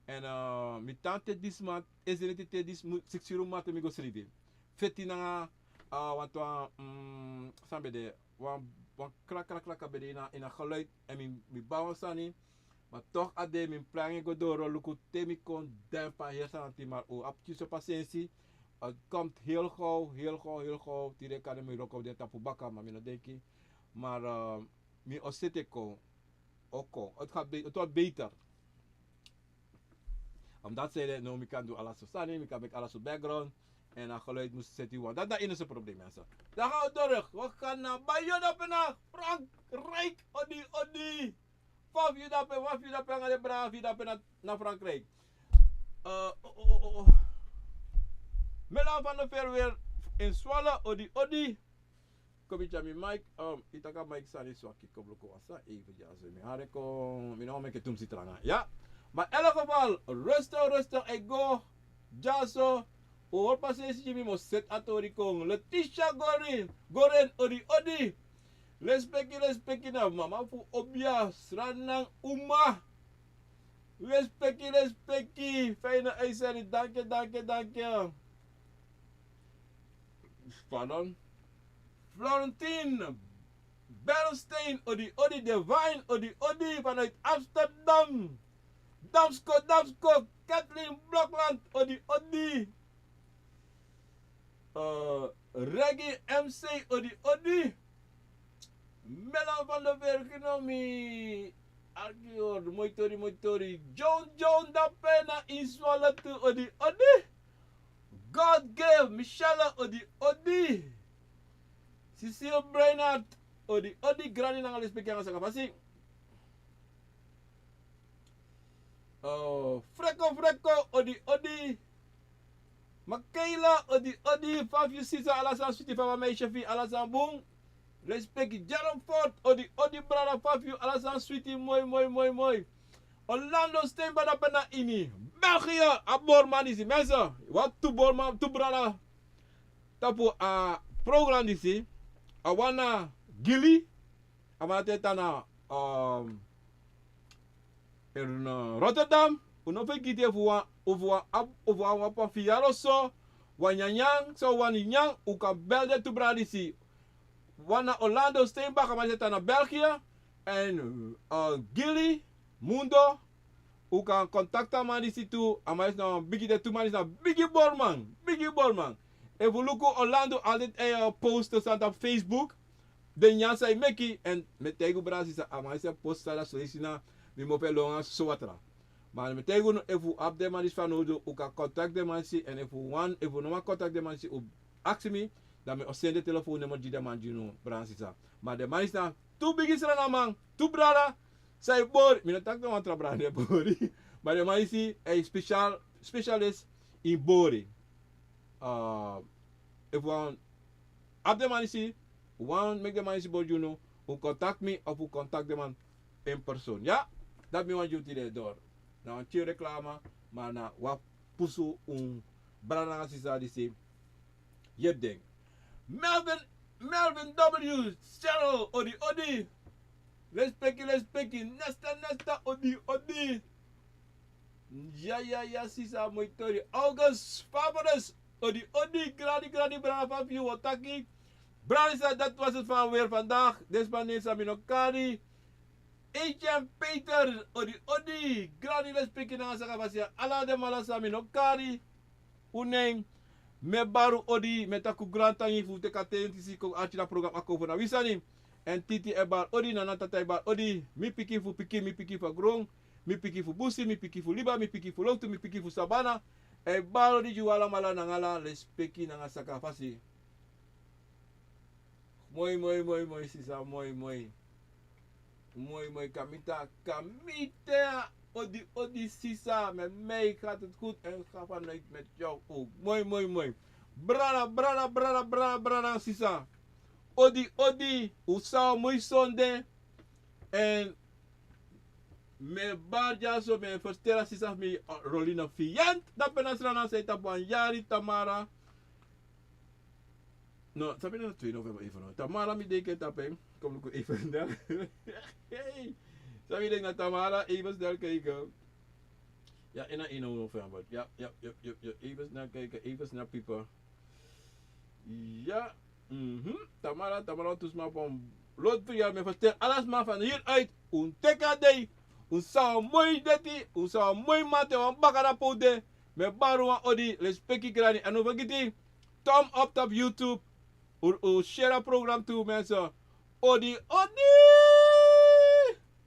En, eh, mi tan te disi man, e seni te te disi mu- siksi yuru man te mi go sribi. Feti nanga, eh, want wan, mm, san ben de, wan, wan krak, krak, krak ben de ini a, ini a geluid. En mi, mi bai wan sani. Maar toch, a de mi plan e go doro, luku te mi kon den fa heri sani, maar un abi tyuso pasensi. Het komt heel gauw, heel gauw, heel gauw. Tide kan mi wroko den tapu baka, maar mi no denki. Maar, eh, mi o seti kon, o kon. Het gaat be- het wordt beter. Omdat zij no mi kan du ala so sani, mi kan meki ala so background. En a geluid mus seti wan. Dat na enige probleem, mensen. Dan gaan we terug. We gaan naar Bayona, dape na Frankrijk. Odi, odi. Fa fu yu dape, fa fu yu dape, nanga den brada fu yu dape na, na Frankrijk. Eh, oh, oh, oh, oh. Melan van de Veer weer in Zwolle, odi, odi. Komi tyari mi mic, um, yu taki a mic sani swaki, kon luku wan san, even dyaso mi hari kon, mi no meki tumsi tranga. Ya. Maar in elk geval, rustig, rustig, ik go. Dyaso, un hori pasensi gi mi, mi o seti a tori kon. Letitia Gorin, Gorin, odi, odi. Respeki, respeki na mama fu Obia, Sranan uma. Respeki, respeki. Fijne uitzending. Dank je, dank je, dank je. Pardon. Florentin Bernstein, odi, odi. Divine, odi, odi. Vanuit Amsterdam. Damsko, Damsko. Kathleen Blokland, odi, odi. Eh, Reggie M C, odi, odi. Melan van de Berg, no mi. Arki ori, moi tori, moi tori. John, John, dape na ini Zwolle tu, odi, odi. God give, Michelle, odi, odi. Cecile Breinart, odi, odi. Grani nanga respeki nanga saka fasi. Oh, Freko, Freko, odi, odi. Makayla, odi, odi. Fa fu yu sisa, ala san switi, fa wan meisje fu yu, ala san bun. Respeki. Jerome Ford, odi, odi, brada, fa fu yu, ala san switi, moi, moi, moi, moi. Orlando Steinba dape na ini België, a borman disi, mensen. Wan tu borman, tu brada. Tapu a program disi, a wan na Gili, a man dati e tan na, um, in, uh, Rotterdam. Un no fergiti efu wan, efu wan, ab- efu wan, wan pafiyaro so, wan nyanyan, so wan nyanyan, un kan bel den tu brada disi. Wan na Orlando Steinbach, a man dati e tan na België. En, uh, Gili, Mundo, Un kan kontakti a man disi tu, a man disi na wan bigi, den tu man disi na bigi borman, bigi borman. Efu un luku Orlando altijd e post san tapu Facebook. Den nyan san e meki, èn mi e taigi un brada sisa, a man disi e post san dati so leisi na mi mofu e lon nanga soso watra. Ma mi e taigi unu, efu un abi den man disi fanowdu, un kan kontakti den man disi, èn efu un wani, efu un no man kontakti den man disi, un aksi mi, dan mi o seni den telefon nummer gi den man gi unu, brada sisa. Ma den man disi na tu bigi Sranan man, tu brada, san e bori, mi no taki no wan tra brada no e bori. Ma den man disi e special, specialist in bori. Ah, efu un abi den man disi, un wani meki den man disi bori gi unu, un kontakti mi of un kontakti den man in persoon. Ya, dati mi wani gi un tide doro. Na wan pikin reklama, ma na wan pusu un brada nanga sisa disi yepi den. Melvin, Melvin W, Cheryl, odi, odi. Lespeki, lespeki, nesta, nesta, odi, odi. Ya, ya, ya, sisa, moi tori. August, Fabulous, odi, odi, grandi, grandi, brada, fa fu yu, wi o taki. Brada, sisa, dat was het van weer vandaag. Despa nen san mi no kari. Agent Peter, odi, odi, grandi, lespeki, nanga saka fasi, ala den man san mi no kari un nen. Mi e bari un odi, mi e taki un grantangi fu teki a ten disi kon arki na program Akomfo na wi sani. Èn Titi e bari odi, Nana Tata e bari odi, mi pikin fu pikin, mi pikin fu a gron, mi pikin fu busi, mi pikin fu liba, mi pikin fu lowtu, mi pikin fu sabana. E bari odi gi un alamala nanga ala lespeki nanga saka fasi. Moi, moi, moi, moi, sisa, moi, moi. Moi, moi, Kamita, Kamita. Odi, odi, sisa, met mij gaat het goed en ga vanuit met jou ook. Moi, moi, moi. Brada, brada, brada, brada, brada, sisa. Odi, odi, un sa moi sonde. En mi e bari dyaso, mi e fersteri a sisa fu mi, uh, Rolina Fiant. Dape na Sranan, san e tapu wan yari, Tamara. No, sabi na twee november even, no. Tamara, mi denki tapu en. Kom luku even snel. Hey. Sabi denki na Tamara, even snel kijken. Ja, in een november. Ja, ja, ja, ja, ja. Even snel kijken, even snel piepen. Ja. Mhm. Tamara, Tamara, tu sma van Lot tu ya, mi e fersteri ala sma van hieruit. Un teki a dei. Un sa moi deti. Un sa moi mati, wan bakra pode. Mi e bari un wan odi, lespeki, grani. En un no fergiti, thumb up tapu YouTube. Un, un share a program tu, mensen. Odi, odi!